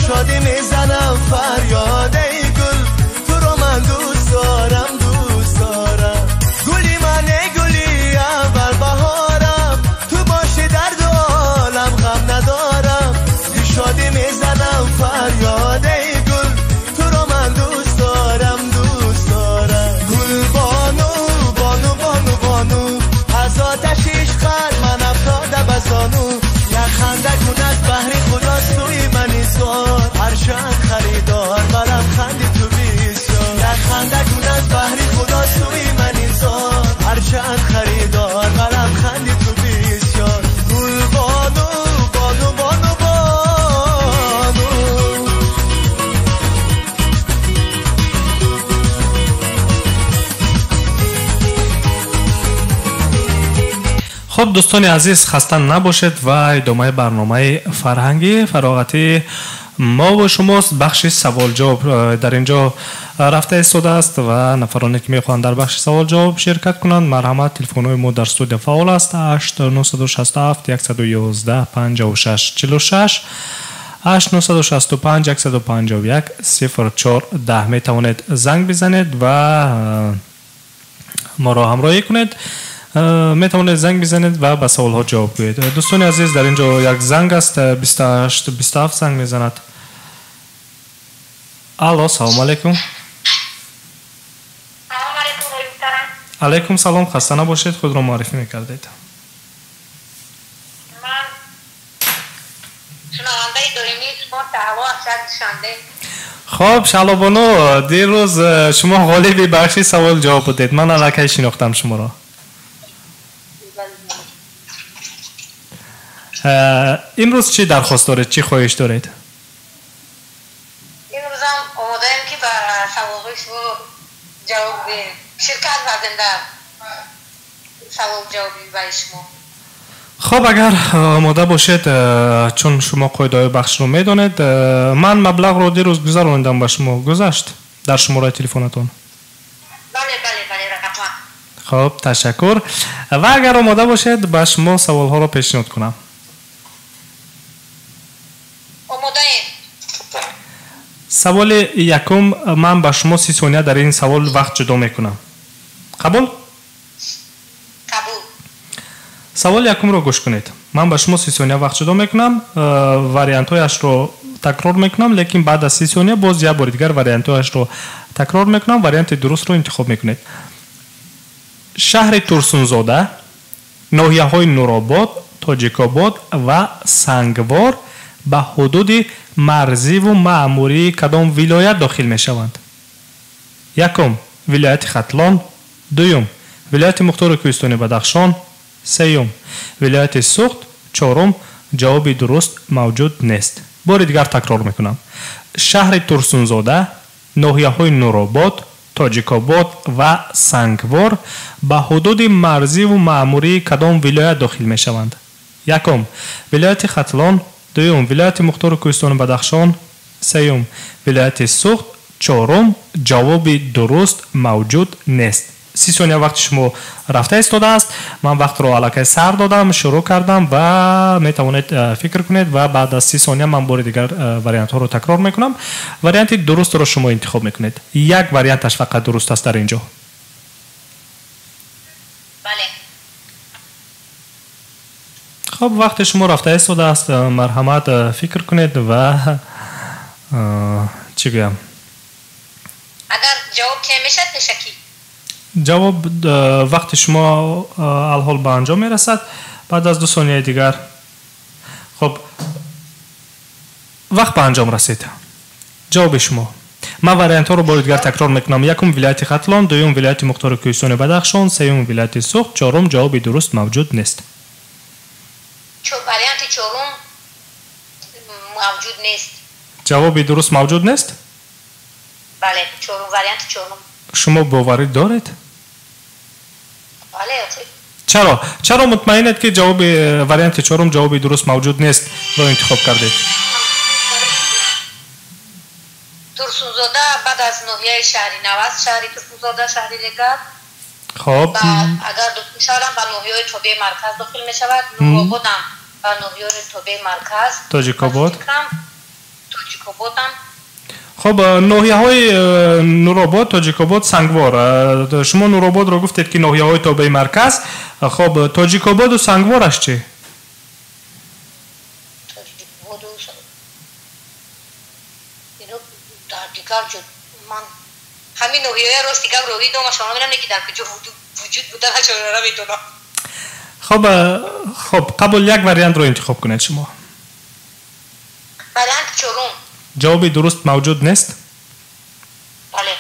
شادی میزنم فریاد ای گل. Хуб, дӯстони азиз, хаста набошед ва идомаи барномаи фарҳангӣ фароғатии мо бо шумост. Бахши савол-ҷавоб дар инҷо рафта истодааст ва нафароне ки мехоҳанд дар бахши савол-ҷавоб ширкат кунанд, марҳамат, телефонҳои мо дар студия фаъол аст: 8 967 111 56 46, 8 965 151 04 10. Метавонед занг бизанед ва моро ҳамроҳӣ кунед. Метавонед занг бизанед ва ба саволҳо ҷавоб гӯед. Дӯстони азиз, дар ин ҷо як занг аст, 28 27 занг мезанад. Алло, салому алайкум. Алайкум салом, хаста набошед, худро муаррифӣ мекардед. Ман шунавандаи доимии шумо Шаҳло аз шаҳри Душанбе. Хоб, Шаҳлобону, дирӯз шумо ғолиби бахши савол ҷавоб будед. Ман аллакай шинохтам шуморо. Имрӯз чӣ дархост доред, чӣ хоҳиш доред? Имрӯзам омодаем, ки ба саволҳои шумо ҷавоб диҳем, ширкат варзем дар савол-ҷавоби баи шумо. Хоб, агар омода бошед, чун шумо қоидаҳои бахшро медонед, ман маблағро дирӯз гузаронидам ба шумо, гузашт дар шумораи телефонатон? Бале, раҳмат. Хоб, ташаккур. Ва агар омода бошед, ба шумо саволҳоро пешниҳод кунам. Омодаем. Саволи якум. Ман ба шумо 30 сония дар ин савол вақт ҷудо мекунам. Қабул? Қабул. Саволи якумро гӯш кунед. Ман ба шумо 30 сония вақт ҷудо мекунам, вариантҳояшро такрор мекунам, лекин баъд аз 30 сония боз як бори дигар вариантҳояшро такрор мекунам, варианти дурустро интихоб мекунед. Шаҳри Турсунзода, ноҳияҳои Нуробод, Тоҷикобод ва Сангвор ба ҳудуди марзиву маъмурии кадом вилоят дохил мешаванд? Якум, вилояти Хатлон, дуюм, вилояти Мухтори Кӯҳистони Бадахшон, сеюм, вилояти Суғд, чорум, ҷавоби дуруст мавҷуд нест. Бори дигар такрор мекунам: шаҳри Турсунзода, ноҳияҳои Нуробод, Тоҷикобод ва Сангвор ба ҳудуди марзиву маъмурии кадом вилоят дохил мешаванд? Якум, вилояти Хатлон, дуюм, вилояти Мухтори Кӯҳистони Бадахшон, сеюм, вилояти Суғд, чорум, ҷавоби дуруст мавҷуд нест. 30 сония вақти шумо рафта истодааст. Ман вақтро аллакай сар додам, шурӯъ кардам ва метавонед фикр кунед ва баъд аз 30 сония ман бори дигар вариантҳоро такрор мекунам. Варианти дурустро шумо интихоб мекунед. Як варианташ фақат дуруст аст дар ин ҷо. Бале. Хоб, вақти шумо рафта истодааст, марҳамат, фикр кунед ва чӣ гӯям? Агар ҷавоб кем мешавад пешакӣ? Ҷавоб вақти шумо алҳол ба анҷом мерасад, баъд аз 2 сонияи дигар. Хоб, вақт ба анҷом расид. Ҷавоби шумо? Ман вариантҳоро бори дигар такрор мекунам: якум, вилояти Хатлон, дуюм, вилояти Мухтори Кӯҳистони Бадахшон, сеюм, вилояти Суғд, чорум, ҷавоби дуруст мавҷуд нест. Варианти чорум мавҷуд нест. Ҷавоби дуруст мавҷуд нест? Бале, чорум, варианти чорум. Шумо боварӣ доред? Бале. Чаро мутмаинед, ки ҷавоби варианти чорум, ҷавоби дуруст мавҷуд нест ро интихоб кардед? Турсунзода баъд аз ноҳияи шаҳри нав аст, шаҳри Турсунзода, шаҳри Регар. Хоб. Агар шаҳрам ба ноҳияҳои тобеи марказ дохил мешавад, Нурободам ба ноҳияҳои тобеи марказ. Тоҷикобод? Тоҷикободам. Хоб, ноҳияҳои Нуробод, Тоҷикобод, Сангвор. Шумо Нурободро гуфтед, ки ноҳияҳои тобеи марказ. Хоб, Тоҷикободу Сангвораш чӣ? Тоҷикободу ино дар дигар ҷо, ман ҳамин ноҳияҳоя рости гап роҳи номашон намедонам, ки дар куҷо вуҷуд буданашонро намедонам. Хоб, қабул, як вариантро интихоб кунед шумо. Варианти чорум. Ҷавоби дуруст мавҷуд нест? Бале.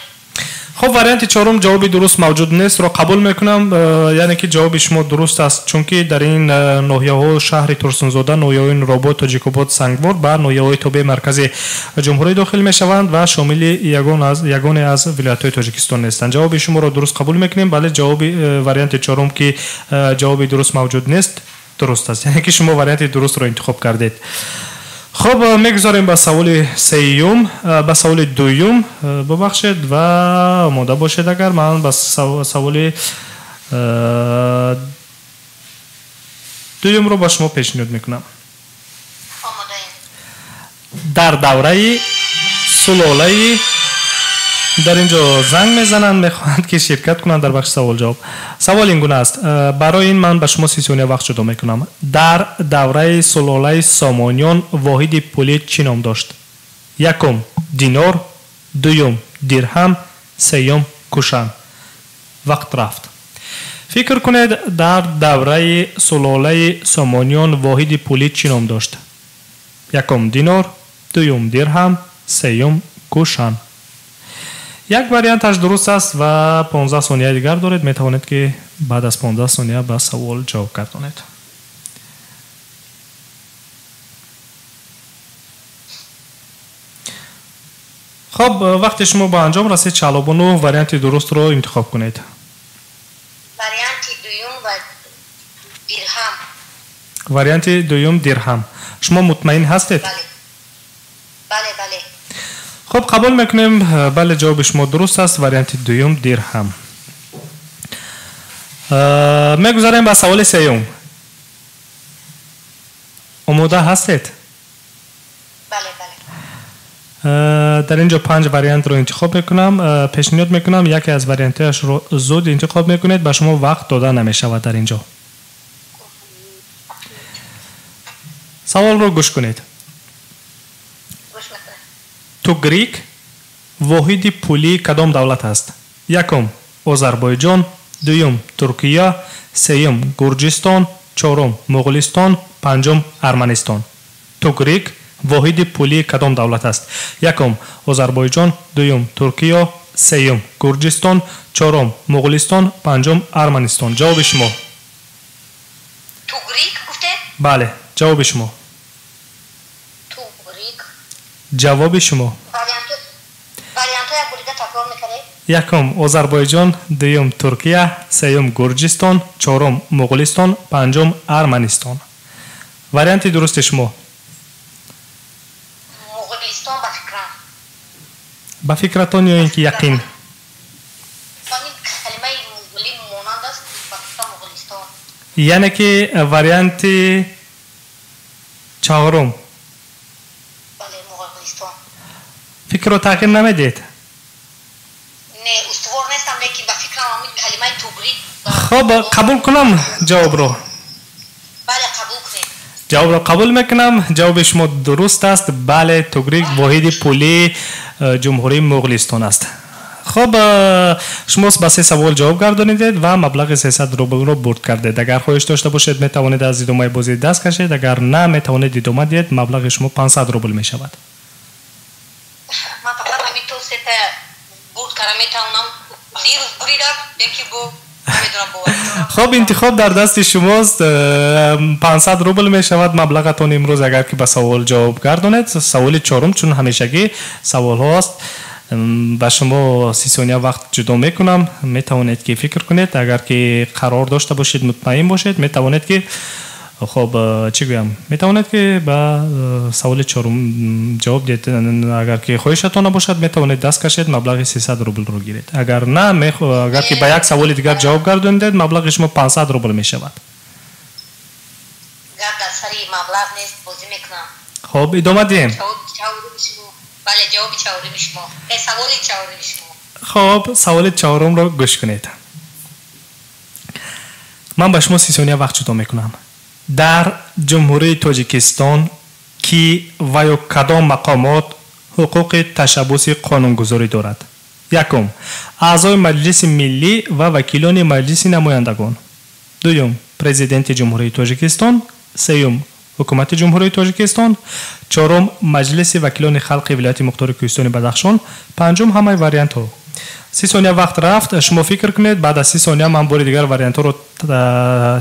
Хуб, варианти чорум ҷавоби дуруст мавҷуд нестро қабул мекунам, яъне ки ҷавоби шумо дуруст аст, чунки дар ин ноҳияҳо шаҳри Турсунзода, ноҳияҳои Нуробод, Тоҷикобод, Сангвор ба ноҳияҳои тобеи маркази ҷумҳурӣ дохил мешаванд ва шомили ягоне аз вилоятҳои Тоҷикистон нестанд. Ҷавоби шуморо дуруст қабул мекунем, бале, ҷавоби варианти чорум ки ҷавоби дуруст мавҷуд нест дуруст аст, яъне ки шумо варианти дурустро интихоб кардед. Хуб, мегузорем ба саволи сеюм, ба саволи дуюм, бубахшед ва омода бошед. Агар ман ба саволи дуюмро ба шумо пешниҳод мекунам. Дар давраи сулолаи дар ин ҷо занг мезананд, мехоҳанд ки ширкат кунанд дар бахши савол-ҷавоб. Савол ин гуна аст. Барои ин ман ба шумо 30 сония вақт ҷудо мекунам. Дар давраи сулолаи Сомониён воҳиди пулӣ чӣ ном дошт? Якум динор, дуюм дирҳам, сеюм кушан. Вақт рафт. Фикр кунед, дар давраи сулолаи Сомониён воҳиди пулӣ чӣ ном дошт? Якум динор, дуюм дирҳам, сеюм кушан. Як варианташ дуруст аст ва 15 сония дигар доред. Метавонед ки баъд аз 15 сония ба савол ҷавоб гардонед. Хуб, вақти шумо ба анҷом расид. Шаҳлобону, варианти дурустро интихоб кунед. Варианти дуюм ва дирҳам. Варианти дуюм дирҳам. Шумо мутмаин ҳастед? Бале, бале. Хуб, қабул мекунем. Бале, ҷавоби шумо дуруст аст. Варианти дуюм дирҳам. Мегузарем ба саволи сеюм. Омода ҳастед? Бале, бале. Дар ин ҷо 5 вариантро интихоб мекунам, пешниҳод мекунам. Яке аз вариантҳояшро зуд интихоб мекунед, ба шумо вақт дода намешавад дар ин ҷо. Саволро гӯш кунед. Тугрик воҳиди пулии кадом давлат аст? Якум Озарбойҷон, дуюм Туркия, сеюм Гурҷистон, чорум Муғулистон, панҷум Арманистон. Тугрик воҳиди пулии кадом давлат аст? Якум Озарбойҷон, дуюм Туркия, сеюм Гурҷистон, чорум Муғулистон, панҷум Арманистон. Ҷавоби шумо? Тугрик гуфте? Бале, ҷавоби шумо. Тугрик. Ҷавоби шумо. Вариантҳо як бор дига такрор мекардед? Якум Озарбойҷон, дуюм Туркия, сеюм Гурҷистон, чорум Муғулистон, панҷум Арманистон. Варианти дурусти шумо? Муғулистон ба фикрам. Ба фикратон ё ин ки яқин? Калимаи муғулӣ монанд аст, ба фикрам Муғулистон. Яъне ки варианти чорум. Бале, Муғулистон. Фикрро тағйир намедиҳед? Не, устувор нестам, лекин ба фикрам ҳамин калимаи тугрик. Хуб, қабул кунам ҷавобро? Бале, қабул кунед. Ҷавобро қабул мекунам. Ҷавоби шумо дуруст аст. Бале, тугрик воҳиди пулии ҷумҳурии Муғулистон аст. Хуб, шумо ба 3 савол ҷавоб гардонидед ва маблағи 300 рублро бурд кардед. Агар хоҳиш дошта бошед, метавонед аз идомаи бозӣ даст кашед. Агар на, метавонед идома диҳед. Маблағи шумо 500 рубл мешавад. Ман фақат ҳамин то сета бурд карда метавонам. Дирӯз буридам, яке бо Хуб, интихоб дар дасти шумост. 500 рубл мешавад маблағатон имрӯз, агар ки ба савол ҷавоб гардонед. Саволи чорум, чун ҳамешагӣ саволҳо аст, ба шумо 30 сония вақт ҷудо мекунам. Метавонед ки фикр кунед. Агар ки қарор дошта бошед, мутмаин бошед, метавонед ки хуб, чӣ гӯям, метавонед ки ба саволи чорум ҷавоб диҳед. Агар ки хоҳишатон набошад, метавонед даст кашед, маблағи 300 рублро гиред. Агар на, агар ки ба як саволи дигар ҷавоб гардонидед, маблағи шумо 500 рубл мешавад. Гап дар сари маблағ нест, бозӣ мекунам. Хуб, идома диҳем. Бале, ҷавоби чоруми шумо. Саволи чоруми шумо. Хуб, саволи чорумро гӯш кунед. Ман ба шумо 30 сония вақт ҷудо мекунам. Дар ҷумҳурии Тоҷикистон ки ва ё кадом мақомот ҳуқуқи ташаббуси қонунгузорӣ дорад? Якум, аъзои Маҷлиси Миллӣ ва вакилони Маҷлиси намояндагон. Дуюм, президенти ҷумҳурии Тоҷикистон. Сеюм, ҳукумати ҷумҳурии Тоҷикистон. Чорум, Маҷлиси вакилони халқи вилояти мухтори Кӯҳистони Бадахшон. Панҷум, ҳамаи вариантҳо. 30 сония вақт рафт. Шумо фикр кунед, баъд аз 30 сония ман бори дигар вариантҳоро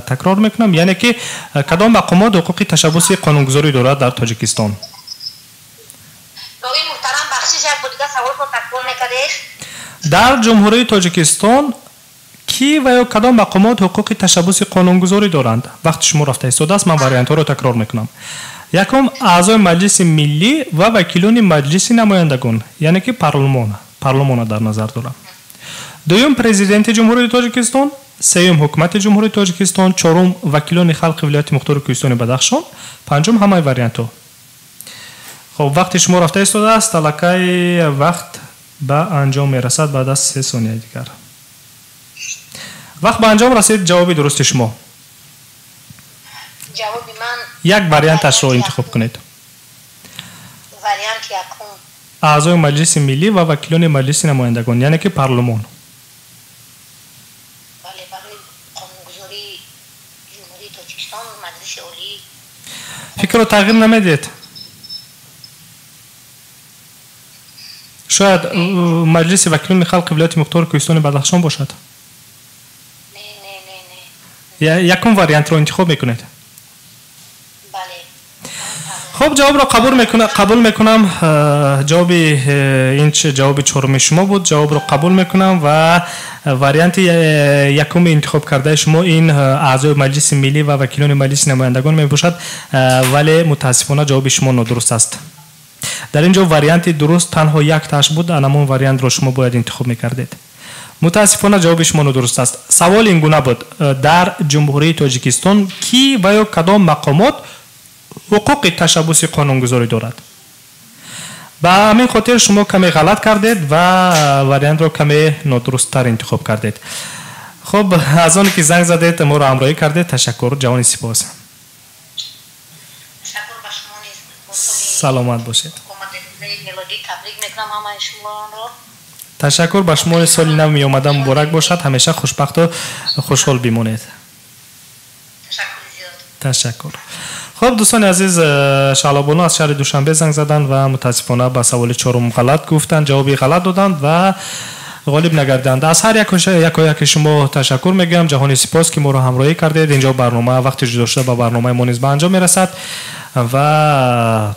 такрор мекунам. Яъне ки кадом мақомот ҳуқуқи ташаббуси қонунгузорӣ дорад дар Тоҷикистон? Рои муҳтарам, бахшиш, як бор дигар саволро такрор мекардед? Дар Ҷумҳурии Тоҷикистон ки ва ё кадом мақомот ҳуқуқи ташаббуси қонунгузорӣ доранд? Вақти шумо рафта истодааст, ман вариантҳоро такрор мекунам. Якум, аъзои Маҷлиси миллӣ ва вакилони Маҷлиси намояндагон, яъне ки парлумона дар назар дорам. Дуюм, президенти Ҷумҳурии Тоҷикистон, сеюм, ҳукумати Ҷумҳурии Тоҷикистон, чорум, вакилони халқи вилояти мухтори Кӯҳистони Бадахшон, панҷум, ҳамаи вариантҳо. Хоб, вақти шумо рафта истодааст, аллакай вақт ба анҷом мерасад баъд аз 3 сонияи дигар. Вақт ба анҷом расид. Ҷавоби дурусти шумо? Ҷавоби ман як варианташро интихоб кунед. Варианти якум. Аъзои Маҷлиси миллӣ ва вакилони Маҷлиси намояндагон, яъне ки парлумон. Бале, барои қонунгузории Ҷумҳурии Тоҷикистон Маҷлиси Олӣ. Фикрро тағйир намедиҳед? Шояд Маҷлиси вакилони халқи вилояти мухтори Кӯҳистони Бадахшон бошад? Не, не, не, не. Якум вариантро интихоб мекунед? Хуб, ҷавобро қабул мекунам. Ҷавоби ин ҷавоби чоруми шумо буд. Ҷавобро қабул мекунам ва варианти якуми интихоб кардаи шумо ин аъзои Маҷлиси миллӣ ва вакилони Маҷлиси намояндагон мебошад, вале мутаассифона ҷавоби шумо нодуруст аст. Дар ин ҷо варианти дуруст танҳо яктааш буд, анамон вариантро шумо бояд интихоб мекардед. Мутаассифона ҷавоби шумо нодуруст аст. Савол ин гуна буд: дар Ҷумҳурии Тоҷикистон ки ва ё кадом мақомот ҳуқуқи ташаббуси қонунгузорӣ дорад? Ба ҳамин хотир шумо каме ғалат кардед ва вариантро каме нодурусттар интихоб кардед. Хуб, аз оне ки занг задед, моро ҳамроҳӣ кардед, ташаккур. Ҷавони сипос. Саломат бошед. Ташаккур ба шумо. Соли нав меомада муборак бошад. Ҳамеша хушбахту хушҳол бимонед. Ташаккур. Хуб, дӯстони азиз, Шаҳлобону аз шаҳри Душанбе занг заданд ва мутаассифона ба саволи чорум ғалат гуфтанд, ҷавоби ғалат доданд ва ғолиб нагарданд. Аз ҳар яко яки шумо ташаккур мегӯям. Ҷаҳони сипос, ки моро ҳамроҳӣ кардед. Инҷо барнома вақти ҷудошуда ба барномаи мо низ ба анҷом мерасад ва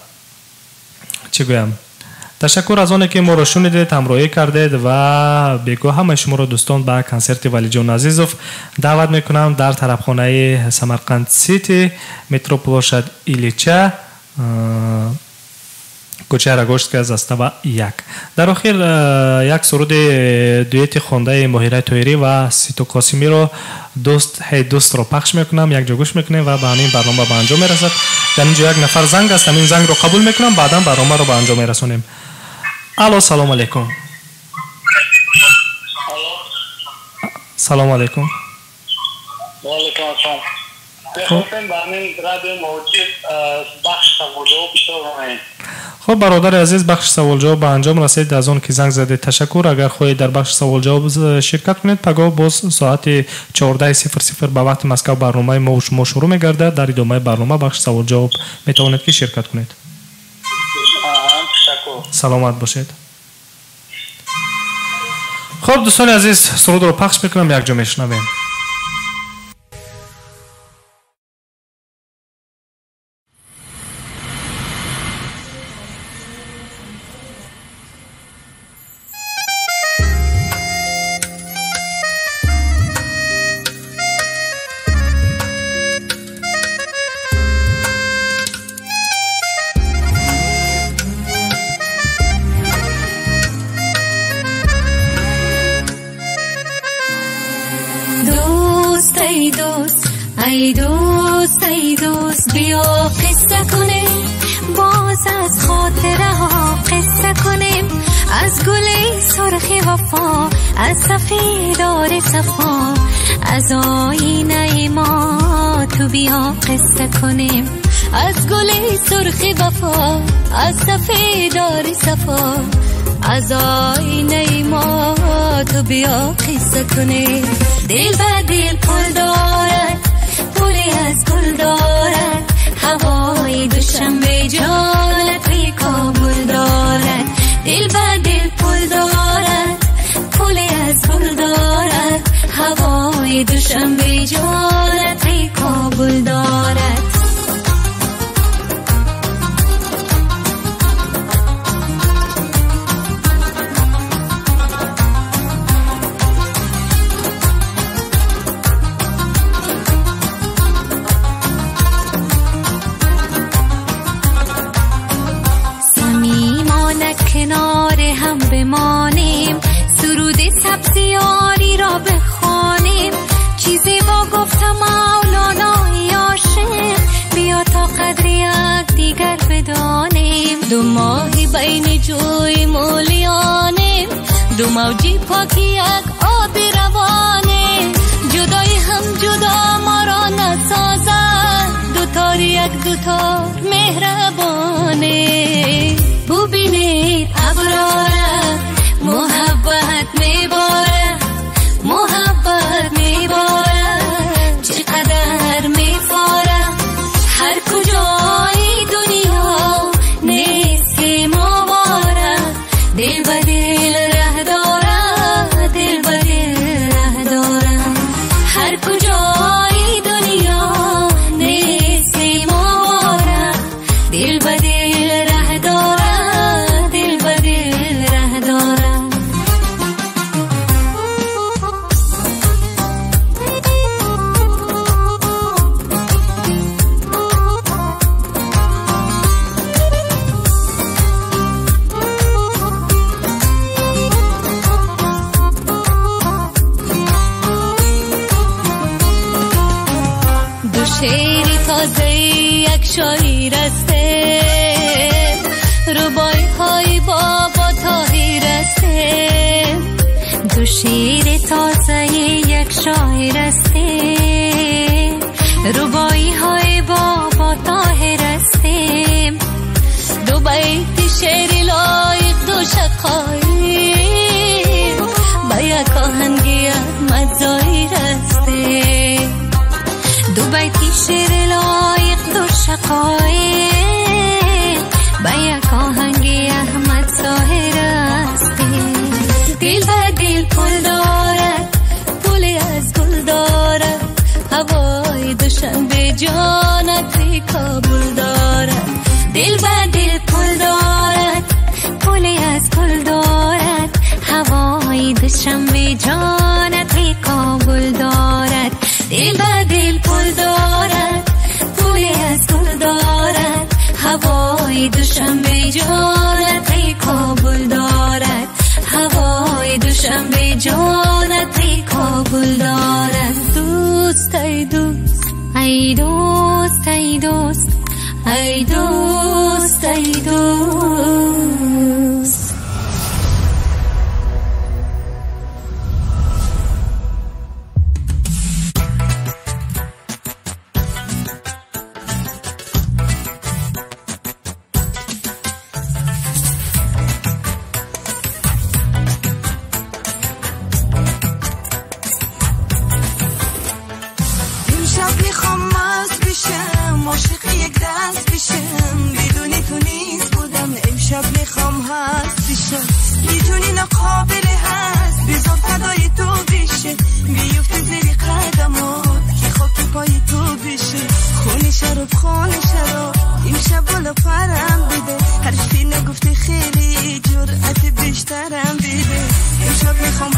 чӣ гӯям, ташаккур аз оне ки моро шунидед, ҳамроҳӣ кардед ва бегоҳ ҳамаи шуморо, дӯстон, ба консерти Валиҷон Азизов даъват мекунам дар тарабхонаи Самарқанд Сити, метро Площадь Ильича, кӯчаи Рогожская, застава 1. Дар охир як суруди дуэти хондаи Моҳираи Тоҳирӣ ва Сито Қосимиро «Дӯст, ҳей дӯстро» пахш мекунам, якҷо гӯш мекунем ва ба ҳамин барнома ба анҷом мерасад. Дар ин ҷо як нафар занг аст, ҳамин зангро қабул мекунам, баъдан барномаро ба анҷом мерасонем. Алло, салому алейкум. Салому алейкум. Ваалейкум ассалом. Мехостем ба ҳамин радиои Муҳоҷир бахш саволҷавоб иштирок намоем. Хуб, бародари азиз, бахши саволҷавоб ба анҷом расид. Аз он ки занг задед, ташаккур. Агар хоҳед дар бахши саволҷавоб ширкат кунед, пагоҳ боз соати 14:00 ба вақти Москав барномаи мо шумо шурӯъ мегардад. Дар идомаи барнома бахши саволҷавоб метавонед ки ширкат кунед. Саломат бошед. Хуб, дӯстони азиз, сурудро пахш мекунам, якҷо мешунавем. ای دوست، ای دوست، بیا قصه کنیم، باز از خاطره ها قصه کنیم، از گل سرخ وفا، از سفیدار صفا، از آینه ما تو بیا قصه کنیم، از گل سرخ وفا، از سفیدار صفا، از آینه ما تو بیا قصه کنیم. دل به دل پل دارد، پولی از گل دارد، هوای دوشنبه جان توی کابل دارد. دل به دل پل دارد، هوای دوشنبه جانت کابل دارد. صمیمانه کنار هم بمانیم، سرود سبزیاری را بخوانیم. چیزی با گفتم مولانا عاشق، بیا تا قدر یک دیگر بدانیم. دو ماهی بین جوی مولیانیم، دو موجی پاکی یک آب روانیم. جدای هم جدا ما را نسازد، دو تار یک دو تار مهربانه. ببینید ابراره محبت میباره، محبت میباره، چقدر میفاره. هر کجای دنیا نیست که ما باره، دل به دل ره داره، دل به دل ره داره. هر کجای دنیا نیست که ما باره، دل به دل ره داره، دل به دل ره داره. دو شعر تازه یک شاعر است، رباعی های بابا طاهر است. دو شعر تازه یک شاعر است، رباعی های بابا طاهر است. دو بیت شعر لایق دو شقایق، با یک آهنگ احمد ظاهر است. دو بیتی شعر لایق دو شقایق، با یک آهنگ احمد ظاهر است. دل به دل پل دارد، پل از گل دارد، هوای دوشنبه جانت کابل دارد. دل به دل پل دارد، پل از گل دارد، هوای دوشنبه جانت کابل دارد. دل به دل پل دارد، پل از گل دارد، هوای دوشنبه جانت کابل دارد. هوای دوشنبه جانت کابل دارد. دوست ای دوست، ای دوست، ای دوست، ای دوست، ای دوست. میتونی ناقابل هست، بذار فدای تو بشه، بیفته زیر قدمات که خاک پای تو بشه. خونه شراب، خونه شراب، امشب بالا پرم بده، حرفی نگفتی خیلی جرأت بیشترم بده. امشب میخوام